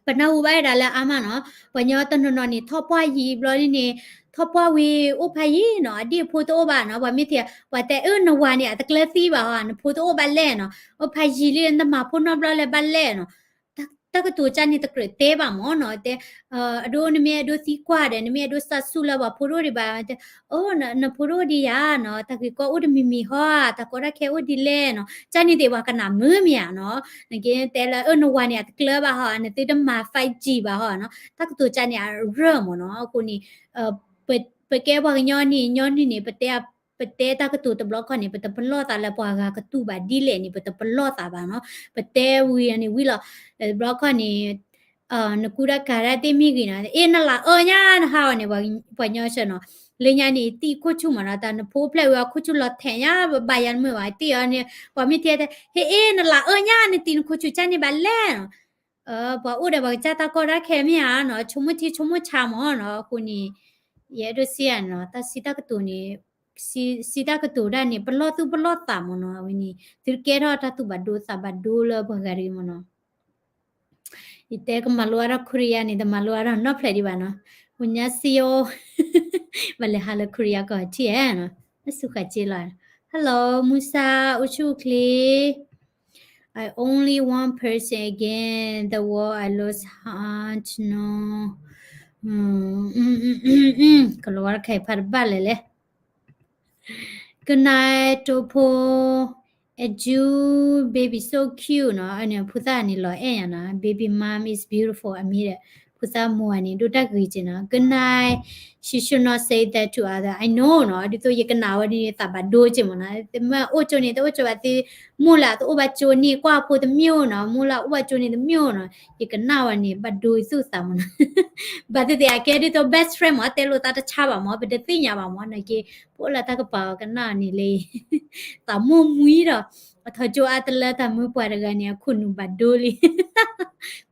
ပနၢ်ဟူဘၣ်ဝဲဒၣ်လၢအါမးနီၤ ပှၤညီတနီၤနီၤန့ၣ် ထီၣ်ပှၢ်ယံၤဘျီဒ်န့ၣ် ထီၣ်ပှၢ်ဝံၤအိၣ်ဖးယံၤနီၤ အဒံၣ်အဖိတအိၣ်ဘၣ်နီၤ ပှၤမ့ၢ်ထံၣ် ပှၤတဲအၢနဝၤန့ၣ် အတကျၢၤသံဘၣ်ဟီ နဖိတအိၣ်ဘၣ်လဲၣ်နီၤ အိၣ်ဖးယံၤလံ နမၤဖိနီတဘျီလၢၤဘၣ်လဲၣ်နီၤ တၢ်ကတိၤကၢ်န့ၣ်တကြၢးတဲဘၣ်မ့ၢ်နီၤ တဲ အဒိနမ့ၢ်အဲၣ်ဒိးသံကွၢ်ဒီး နမ့ၢ်အဲၣ်ဒိးစးဆူၣ်လၢပှၤဖိတအိၣ်ဒံးဘၣ် တဲ အိ နဖိတအိၣ်ဒံးယၤနီၤ တၢ်ဂ့ၢ်ကီအိၣ်တမံၤမံၤဟီ တၢ်ကီတၢ်ခဲအိၣ်ဒ်လဲၣ်နီၤ ကၢ်န့ၣ်သ့ၣ်ပှၤကနၣ်မုာ်မ့ၢ်ဧါနီၤ နက့တဲလၢအၢနဝၤန့ၣ် အတကျၢၤဘၣ်ဟီ နသုတမၤ five G ဘၣ်ဟီနီၤ တၢ်ကတိၤကၢ်န့ၣ်အရၢၢ်မ့ၢ်နီၤ အဃိန့ၣ် ပကဲပှၤကညီန့ၣ် ညီနုၢ်န့ၣ် ပတဲ ပတဲတၢ်ကတိၤတဘျီခီန့ၣ် ပတပလီၢ်သးလၢပှၤဂၤကတူၢ်ဘၣ်ဒ်လဲၣ်န့ၣ် ပတပလီၢ်သးဘၣ်နီၤ ပတဲဝံၤန့ၣ်ဝံၤလီၤ တဘျီခီန့ၣ် နကူတၢ်ကၤတၢ်သ့ၣ်မ့ၢ်ဂ့ၤနီၤ အ့ နလၢအၢညါနဟးအီၤန့ၣ် ပှၤညီဆၢနီၤ လၢညါန့ၣ် တံၢ်ခိၣ်ဆူၣ်မးနီၤ တၢ်နဖိဖျဲးဝံၤအီၤခိၣ်ဆူၣ်လီၤထဲးညါ ဘၣ်ယၤတမုာ်ဘၣ် တံၢ်အီၤန့ၣ် ပှၤမ့ၢ်ထဲတဲ ဟ့ၣ်အ့ နလၢအၢညါ နတံၢ်နခိၣ်ဆူၣ်ကၢ်န့ၣ်ဘၣ်လဲၣ်နီၤ ပှၤအိၣ်ဒီးပှၤကစၢ်တၢ်ကီတၢ်ခဲမ့ၢ်ဧါနီၤ ဆိကမိၣ်ထံဆိကမိၣ်ဆးမးနီၤ အဃိန့ၣ် ယအဲၣ်ဒိးစံးယၤနီၤ တၢ်စံးတၢ်ကတိၤန့ၣ် စံးတၢ်ကတိၤဒၣ်န့ၣ် ပလီၢ်သူၣ်ပလီၢ်သးမးနီၤ အဝဲန့ၣ် သုကဲထီၣ်တၢ်သူၣ်ဘၣ်ဒိသးဘၣ်ဒိလၢပှၤဂၤတဂ့ၤမးနီၤ ယတဲကမၤလိအါထီၣ် Korea န့ၣ် တမၤလိအါထီၣ်နီတဖျၢၣ်ဒံးဘၣ်နီၤ ဝညါစံယိ ဘၣ်လဲၤဟးလၢ Korea ကီၢ်ထံၣ်ဧါနီၤ နစူၢ်ဃာ်က့လီၤ Hello မုၢ်ဆါ အိᣁဆူၣ်ချ့ I only one person again the world I lost heart no ကလီၤဝါတခါအံၤဖးတဘၣ်လဲၣ်လဲၣ်. Good night တိဖိ အ Jew baby so cute နီၤ, အန့ၣ်ဖိသၣ်န့ၣ်လီၤအဲၣ်ညါနီၤ, baby mom is beautiful အမံၤဒီး ဖိသၣ်မိၢ်အန့ၣ် ဒိၣ်တၢ်ဂ့ၤက့နီၤ. Good night, she should not say that to other, I know နီၤ, ဒ်သိးယကနၣ်ဝဲဒ်န့ၣ် သးဘၣ်ဒိက့မ့ၢ်နီၤ, မ့ၢ်အိၣ်ကၠိန့ၣ် တအိၣ်ကၠိဘၣ်သု, မိၢ်လၢတအိၣ်ဘၣ်ကၠိန့ၣ် ကွၢ်ဖိတမ့ၢ်နီၤ, မိၢ်လၢအိၣ်ဘၣ်ကၠိန့ၣ်တမ့ၢ်နီၤ, ယကနၣ်ဝဲန့ၣ် ဘၣ်ဒိသူၣ်သးမ့ၢ်နီၤ. ဘၣ်သ့ၣ်သ့ၣ်အကဲဒ်သိး best friend မ့ၢ် တဲလိာ်သးတဆါဘၣ်မ့ၢ် ပတသ့ၣ်ညါဘၣ်မ့ၢ် နာ်က့ ပအိၣ်လၢတၢ်ကပၤအီၤကနၣ်န့ၣ်လၢ သးမိၢ်မှံဒီး အထီၣ်ကၠိအါတလၢတၢ်မုၢ်ပှၤတဂၤန့ၣ် အခိၣ်နူာ်ဘၣ်ဒိလံ.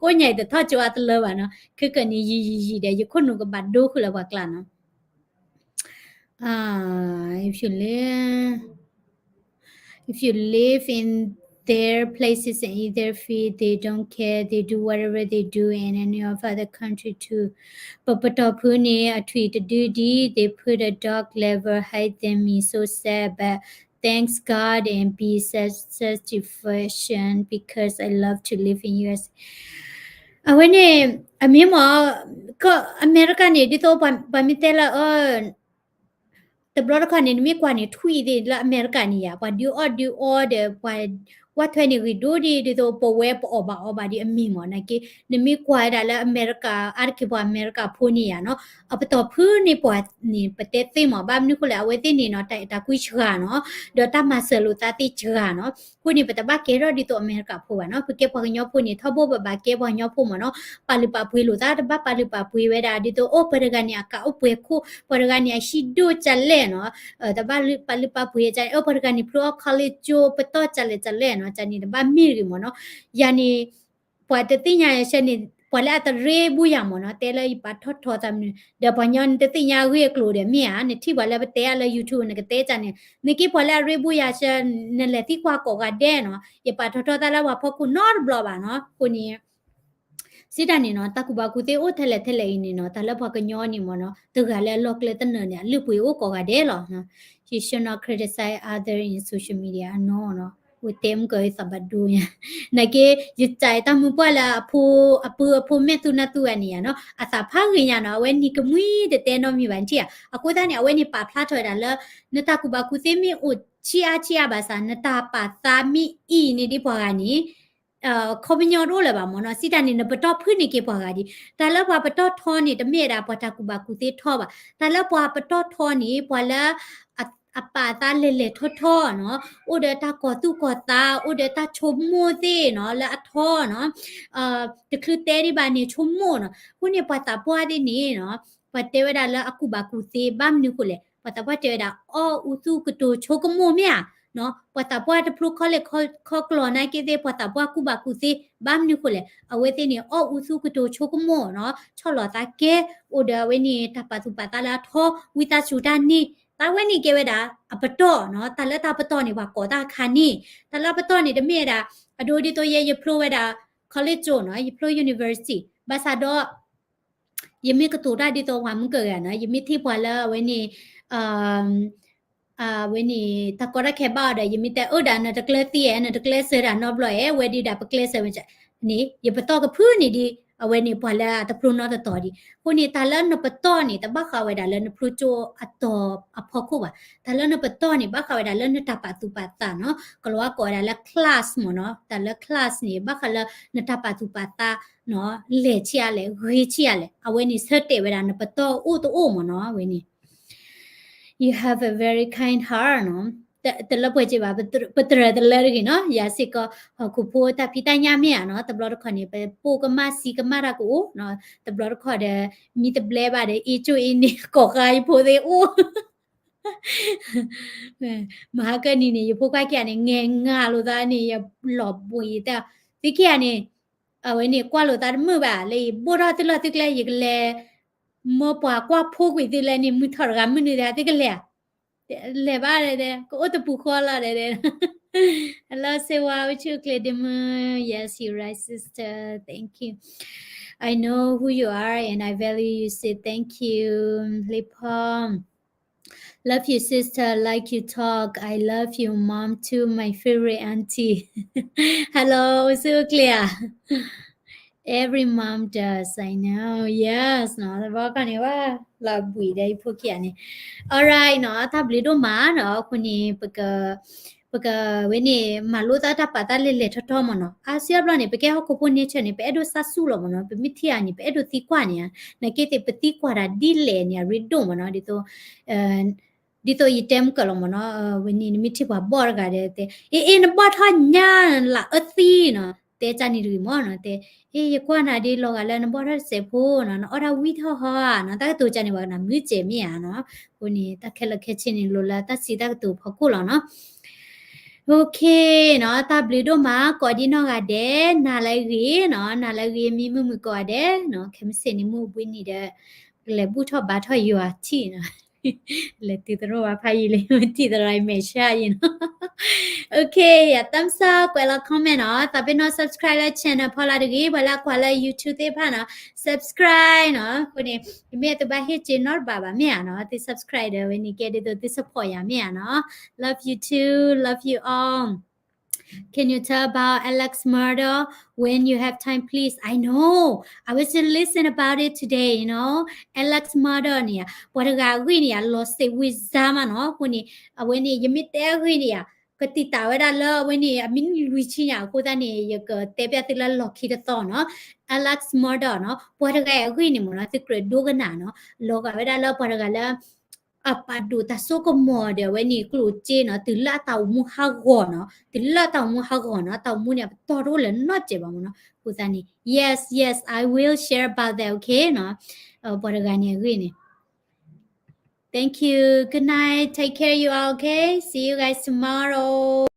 ကိးညါအံၤတထီၣ်ကၠိအါတလၢဘၣ်နီၤ, ခဲကနံၣ်အံၤယံာ်ယံာ်ယံာ်ဒီး ယခိၣ်နူာ်ကဘၣ်ဒိဃုာ်လၢပှၤကျါနီၤ. Uh, if you live, if you live in their places and in their field, they don't care. They do whatever they do in any of other country too. ပပတီၢ်ဖုန့ၣ် အထွံၣ်တဒုဒံး, they put a dog level hide them in, so sad, but thanks God and be satisfaction because I love to live in U S. အဝဲန့ၣ် အမ့ၢ်မ့ၢ် က အမဲရကၤန့ၣ် ဒ်သိးပှၤမ့ၢ်တဲလၢ အ တဘျီတခီန့ၣ် နမ့ၢ်ကွၢ်န့ၣ် ထွံၣ်သ့ၣ်လၢအမဲရကၤန့ၣ်ယါ ပှၤဒုးအီၣ်ဒုးအီဒီး ပှၤဝၣ်ထွဲန့ၣ်ဂ့ၤဒိၣ်ဒံး ဒ်သိးပဝဲပအီၣ်ဘၣ်အီဘၣ်ဒံးအမ့ၢ်မ့ၢ် နာ်က့ နမ့ၢ်ကွၢ်ဝဲဒၣ်လၢအမဲရကၤ အါတက့ၢ်ပှၤအမဲရကၤဖိန့ၣ်ယါနီၤ အပတီၢ်ဖုန့ၣ်ပှၤန့ၣ် ပတဲသ့မ့ၢ် ဘၣ်မနုၤဃိလဲၣ် အဝဲသ့ၣ်န့ၣ်နီၤ တၢ်အဲၣ်တၢ်ကွံစှၤနီၤ ဒီးတၢ်မၤစၢၤလိာ်သးသ့စှၤနီၤ အဃိန့ၣ် ပတဘၣ်ကဲထီၣ်ဒ်သိးအမဲရကၤဖိဘၣ်နီၤ ပကဲပှၤကညီဖိန့ၣ် ထီဘိပဘၣ်ကဲပှၤကညီဖိမ့ၢ်နီၤ ပာ်လုၢ်ပာ်ပှ့ၤလိာ်သး တဘၣ်ပာ်လုၢ်ပာ်ပှ့ၤဝဲဒၣ် ဒ်သိး အိၣ် ပှၤတဂၤန့ၣ် အကးအိၣ်ပှဲၤခိၣ် ပှၤတဂၤန့ၣ် အဟံၣ်ဒိၣ်ကလဲာ်နီၤ တဘၣ်ပာ်လုၢ်ပာ်ပှ့ၤ အိၣ် ပှၤတဂၤန့ၣ် ဖျိအီၣ် college ကၠိ ပတီၢ်ကလဲာ်ကလဲာ်နီၤ ကန့ၣ် တဘၣ်မ့ၢ်တဂ့ၤမ့ၢ်နီၤ ယၤန့ၣ် ပှၤတသ့ၣ်ညါယၤဆၢန့ၣ် ပှၤလၢအတရ့ဘူးယၤမ့ၢ်နီၤ တဲလၢယပာ်ထီၣ်ထီသးမနုၤ ဒီးပှၤကညီနတသ့ၣ်ညါအဂ့ၢ်အကျိၤဒီးမ့ၢ်ဧါ နထံၣ်ပှၤလၢပတဲအါလၢ YouTube နကတဲကန့ၣ် နက့ပှၤလၢအရ့ဘူးယၤဆၢ နလဲၤသံကွၢ်ကိးဂၤဒဲးနီၤ ယပာ်ထီၣ်ထီသးလၢပှၤဖီခိၣ်နီတဘျီဘၣ်နီၤ အဃိန့ၣ် စံးတၢ်န့ၣ်နီၤ တၢ်ကူၣ်ဘၣ်ကူၣ်သ့အိၣ်ထဲလဲၣ်ထဲလဲၣ်အံၤန့ၣ်နီၤ တၢ်လၢပှၤကညီန့ၣ်မ့ၢ်နီၤ တဂၤလၢအလီၢ်ကျဲတနၢၤန့ၣ် အလုၢ်ပှ့ၤအိၣ်ကိးဂၤဒဲးလီၤ You should not criticize other in social media အနီၤနီၤ အိၣ်တဲမုၢ်ကၢသးဘၣ်ဒိညါ နာ်က့ ယတၢ်အဲၣ်တၢ်မုၢ်ပှၢ်လၢအဖိ အပုၢ်အဖိမဲာ်သူၣ်နၢ်သူၣ်ဂၤန့ၣ်ယါနီၤ အသးဖးဂ့ၤညါနီၤ အဝဲနံၤကမှံတတဲနီတမံၤဘၣ်နထံၣ်ဧါ အဃိသတးန့ၣ် အဝဲန့ၣ်ပာ်ဖျါထီၣ်ဝဲဒၣ်လၢ နတၢ်ကူၣ်ဘၣ်ကူၣ်သ့မ့ၢ်အိၣ်ဆံးအါဆံးအါဘၣ်ဆၣ် နတၢ်ပာ်သးမ့ၢ်အံၤန့ၣ်ဒ်ပှၤဂၤန့ၣ် ခီပညီတအိၣ်လၢၤဘၣ်မ့ၢ်နီၤ စံးတၢ်န့ၣ် နပတီၢ်ဖုန့ၣ်က့ၤပှၤဂၤဒံး တၢ်လၢပှၤပတီၢ်ထီန့ၣ် တမ့ၢ်ဝဲဒၣ်ပှၤတၢ်ကူၣ်ဘၣ်ကူၣ်သ့ထီဘၣ် တၢ်လၢပှၤပတီၢ်ထီန့ၣ် ပှၤလၢ အပာ်သးလဲၤလဲၤထီထီနီၤ အိၣ်ဒီးတၢ်ကီၤသူၣ်ကီၤသး အိၣ်ဒီးတၢ်ဆိကမိၣ်သ့ၣ်နီၤ လၢအထီနီၤ တချုးတဲဒံးဘၣ်န့ၣ်ဆိကမိၣ်နီၤ အဃိန့ၣ်ပှၤသးပှၢ်သ့ၣ်န့ၣ်နီၤ ပှၤတဲဝဲဒၣ်လၢအကူၣ်ဘၣ်ကူၣ်သ့ ဘၣ်မနုၤဃိလဲၣ် ပှၤသးပှၢ်တဲဝဲဒၣ် အီၣ်အူသူၣ်ကတိၤဆိကမိၣ်မ့ၢ်ဧါ ပှၤသးပှၢ်တဖျိခီလဲၣ်ခီကျိၤနာ်က့သ့ၣ် ပှၤသးပှၢ်ကူၣ်ဘၣ်ကူၣ်သ့ ဘၣ်မနုၤဃိလဲၣ် အဝဲသ့ၣ်န့ၣ် အီၣ်အူသူၣ်ကတိၤဆိကမိၣ်နီၤ ဆီၣ်လီၤသးကဲ အိၣ်ဒီးအဝဲန့ၣ် တၢ်ပာ်သူၣ်ပာ်သးလၢအထီ ဝံသးစူၤတၢ်န့ၣ် တၢ်ဝဲန့ၣ်ကဲဝဲဒၣ် အပတီၢ်နီၤ တၢ်လၢတၢ်ပတီၢ်န့ၣ် ပှၤကိးတၢ်အခါန့ၣ် တၢ်လၢပတီၢ်န့ၣ် တမ့ၢ်ဝဲဒၣ် အဒိဒ်သိးယဲ ယဖျိဝဲဒၣ် college နီၤ ယဖျိ university ဘၣ်ဆၣ်ဒီး ယမ့ၢ်ကတိၤတၢ်ဒ်သိးပှၤမုၢ်ကၢၢ်ဂၤနီၤ ယမ့ၢ်ထံၣ်ပှၤလၢအဝဲန့ၣ် အဝဲန့ၣ် တၢ်ကီတၢ်ခဲဘၣ်အီၤဒီး ယမ့ၢ်တဲအၢဒၣ်နတကျဲသံဧါ နတကျဲစၢၤဒၣ်နီတဘျီဧါ ဝဲဒၣ်ပကျဲစၢၤဝဲန့ၣ် ယပတီၢ်ကဖုန့ၣ်ဒ် အဝဲန့ၣ်ပှၤလၢအတဖျိနီတတီၤဒံး အဃိန့ၣ် တၢ်လၢနပတီၢ်န့ၣ် တဘၣ်ဃးဝဲဒၣ်လၢနဖျိကၠိအတီၤအဖီခိၣ်ဘၣ် တၢ်လၢနပတီၢ်န့ၣ် ဘၣ်ဃးဝဲဒၣ်လၢနတၢ်ပာ်သူၣ်ပာ်သးနီၤ ကလီၤဝါကိးဝဲဒၣ်လၢ class မ့ၢ်နီၤ တၢ်လၢ class န့ၣ် ဘၣ်ဃးလၢနတၢ်ပာ်သူၣ်ပာ်သးနီၤ လဲၢ်ဆံးအါလဲၣ် ဂ့ၤဆံးအါလဲၣ် အဝဲန့ၣ်ဆၢတဲာ်ဝဲဒၣ်နပတီၢ်အိၣ်တအိၣ်မ့ၢ်နီၤ အဝဲန့ၣ် You have a very kind heart နီၤ တလၢပှဲၤက့ဘၣ် ပတြၢၤတလၢတဂ့ၤနီၤ ယၤစ့ၢ်ကီး ဟီၣ်ခိၣ်ဖိတၢ်ဖံးတၢ်ညၣ်မ့ၢ်ဧါနီၤ တဘျီတခီၣ်န့ၣ် ပပိာ်ကမၣ်စံးကမၣ်တၢ်ကအိၣ်နီၤ တဘျီတခီၣ်ဒီး မံတဘျဲဘၣ်ဒီး အ့ၣ်ကၠိအ့ၣ်န့ၣ် ကိးဃါယဖိသ့ၣ်အိၣ် မဟါကနံၤန့ၣ် ယဖိခွါခံဂၤန့ၣ် ငဲၤငါလိာ်သးန့ၣ် ယလီၤဘှံးယတဲ သုခံဂၤန့ၣ် အဝဲန့ၣ်ကွၢ်လိာ်သးတမုာ်ဘၣ် လၢယဘိၣ်ထီၣ်သုလီၢ်သုကျဲ ယကလဲၤ မ်ပှၤကွၢ်ဖိကွံာ်သုလဲၣ်န့ၣ် မုၢ်ထီၣ်တဂၤမုၢ်နုာ်တဂၤ သုကလဲၤဧါ လဲၤဘၣ်ဒီး ကအိၣ်တပူၤဃီလီၤဒီး Hello စ့ဝါ ဝဆူၣ်ကျဲၤဒ့မုၢ် Yes, you're right, sister. Thank you. I know who you are and I value you, say thank you. လ့ဖီ Love you, sister. Like you talk. I love you, mom, too. My favorite auntie. Hello, စူကျျာ Every mom does, I know, yes နီၤ ဘီကီၢ်န့ၣ်ဝဲ လီၤဘှံးဒီးယဖိခံဂၤန့ၣ် alright နီၤ တၢ်ဘျုးဒိၣ်မးနီၤ အဃိန့ၣ် ပက ပကဝဲန့ၣ် မၤလိသးတၢ်ပာ်သးလဲၤလဲၤထီၣ်ထီၣ်မ့ၢ်နီၤ အါစုအါဘျီန့ၣ် ပကဲဟီၣ်ခိၣ်ဖိ nature န့ၣ် ပအဲၣ်ဒိးစၢ်ဆူၣ်လီၤမ့ၢ်နီၤ ပမ့ၢ်ထံၣ်ဧါန့ၣ် ပအဲၣ်ဒိးသံကွၢ်န့ၣ်ဧါ နာ်က့သ့ၣ် ပသံကွၢ်တၢ်ဒ်လဲၣ်န့ၣ် အရ့ဒိၣ်မ့ၢ်နီၤ ဒ်သိး ဒ်သိးယတဲမုၢ်ကၢၢ်လီၤမ့ၢ်နီၤ ဝဲန့ၣ် နမ့ၢ်ထံၣ်ပှၤဘီၣ်တဂၤဒီး တဲ အ့ အ့ နဘီၣ်ထီၣ်ညါ လၢအၢသံနီၤ တဲကၢ်န့ၣ်တဂ့ၤမ့ၢ်နီၤ တဲ အ့ ယကွၢ်နၤဒ်လီၤဂာ်လၢနဘီၣ်ထီၣ်တစဲးဖိနီၤ နအီၣ်တၢ်ဝံၣ်ထီၣ်ဟီဧါနီၤ တၢ်ကတိၤကၢ်န့ၣ် ပှၤကနၣ်မုာ်စဲးမ့ၢ်ဧါနီၤ အဃိန့ၣ် တၢ်ခဲလၢာ်ခဲဆ့န့ၣ် လိၤလၢတၢ်စံးတၢ်ကတိၤဖီခိၣ်လီၤနီၤ OK နီၤ တၢ်ဘျုးဒိၣ်မး ကိးဒံနီၢ်ဂၤဒဲး နၤလၢအဂ့ၤနီၤ နၤလၢအဂ့ၤ မံမုာ်မုာ်ကိးဂၤဒဲးနီၤ ခဲမုၢ်ဆ့ၣ်န့ၣ် မုၢ်ဘှံးနံၤဒီး ကလဲၤဘူၣ်ထီၣ်ဘါထီၣ်ယွၤထံၣ်နီၤ လဲၤတုၤသရိာ်ဘၣ်ဖးယံာ်လၢ မ့ၢ်ထံၣ်သရၣ်မဲာ်ဆှးယံာ်နီၤ OK ယ thumbs up ကွဲးလီၤ comment နီၤ သးပ့ၤနီၣ် subscribe လၢ channel ဖီလာ်တဂ့ၤ ပှၤလၢအကွၢ်လၢ YouTube သ့ၣ်တဖၣ်နီၤ subscribe နီၤ အဃိန့ၣ် ယမ့ၢ်သုဘၣ်ဟ့ၣ်က့ၤနီတဘးဘၣ်မ့ၢ်ဧါနီၤ သု subscribe ဒီးဝဲန့ၣ် ကဲဒ်သိးသု support ယၤမ့ၢ်ဧါနီၤ love you too, love you all. Can you tell about Alex murder when you have time, please? I know. I was just listening about it today, you know. Alex murder န့ၣ် ပှၤတဂၤအဂ့ၢ်န့ၣ် အလီၤစံးဝံၤစါမးနီၤ အဃိန့ၣ် အဝဲန့ၣ် ယမ့ၢ်တဲအဂ့ၢ်န့ၣ် ကတံာ်တာ်ဝဲဒၣ်လၢအဝဲန့ၣ် အမံးနံးလွံၢ်ဆံညါ အဃိသတးန့ၣ် ယကတဲပျးသုလၢလီၢ်ခံတသီနီၤ Alex murder နီၤ ပှၤတဂၤအဂ့ၢ်န့ၣ်မ့ၢ်နီၤ သုကြၢးဒိကနၣ်နီၤ လီၤဂာ်ဝဲဒၣ်လၢပှၤတဂၤလၢ အပာ်ဒိၣ်တၢ်စိကမီၤဒီးအဝဲန့ၣ်ကျိၣ်စ့နီၤ တုၤလၢအတၢ်အိၣ်မူဟးဂီၤနီၤ တုၤလၢအတၢ်အိၣ်မူဟးဂီၤနီၤ တၢ်အိၣ်မူန့ၣ် အပတီၢ်တအိၣ်လၢၤနီတစဲးဘၣ်မ့ၢ်နီၤ အဃိသတးန့ၣ် yes, yes, I will share about that, okay နီၤ ပှၤတဂၤန့ၣ်အဂ့ၢ်န့ၣ် Thank you, good night, take care you all, okay, see you guys tomorrow.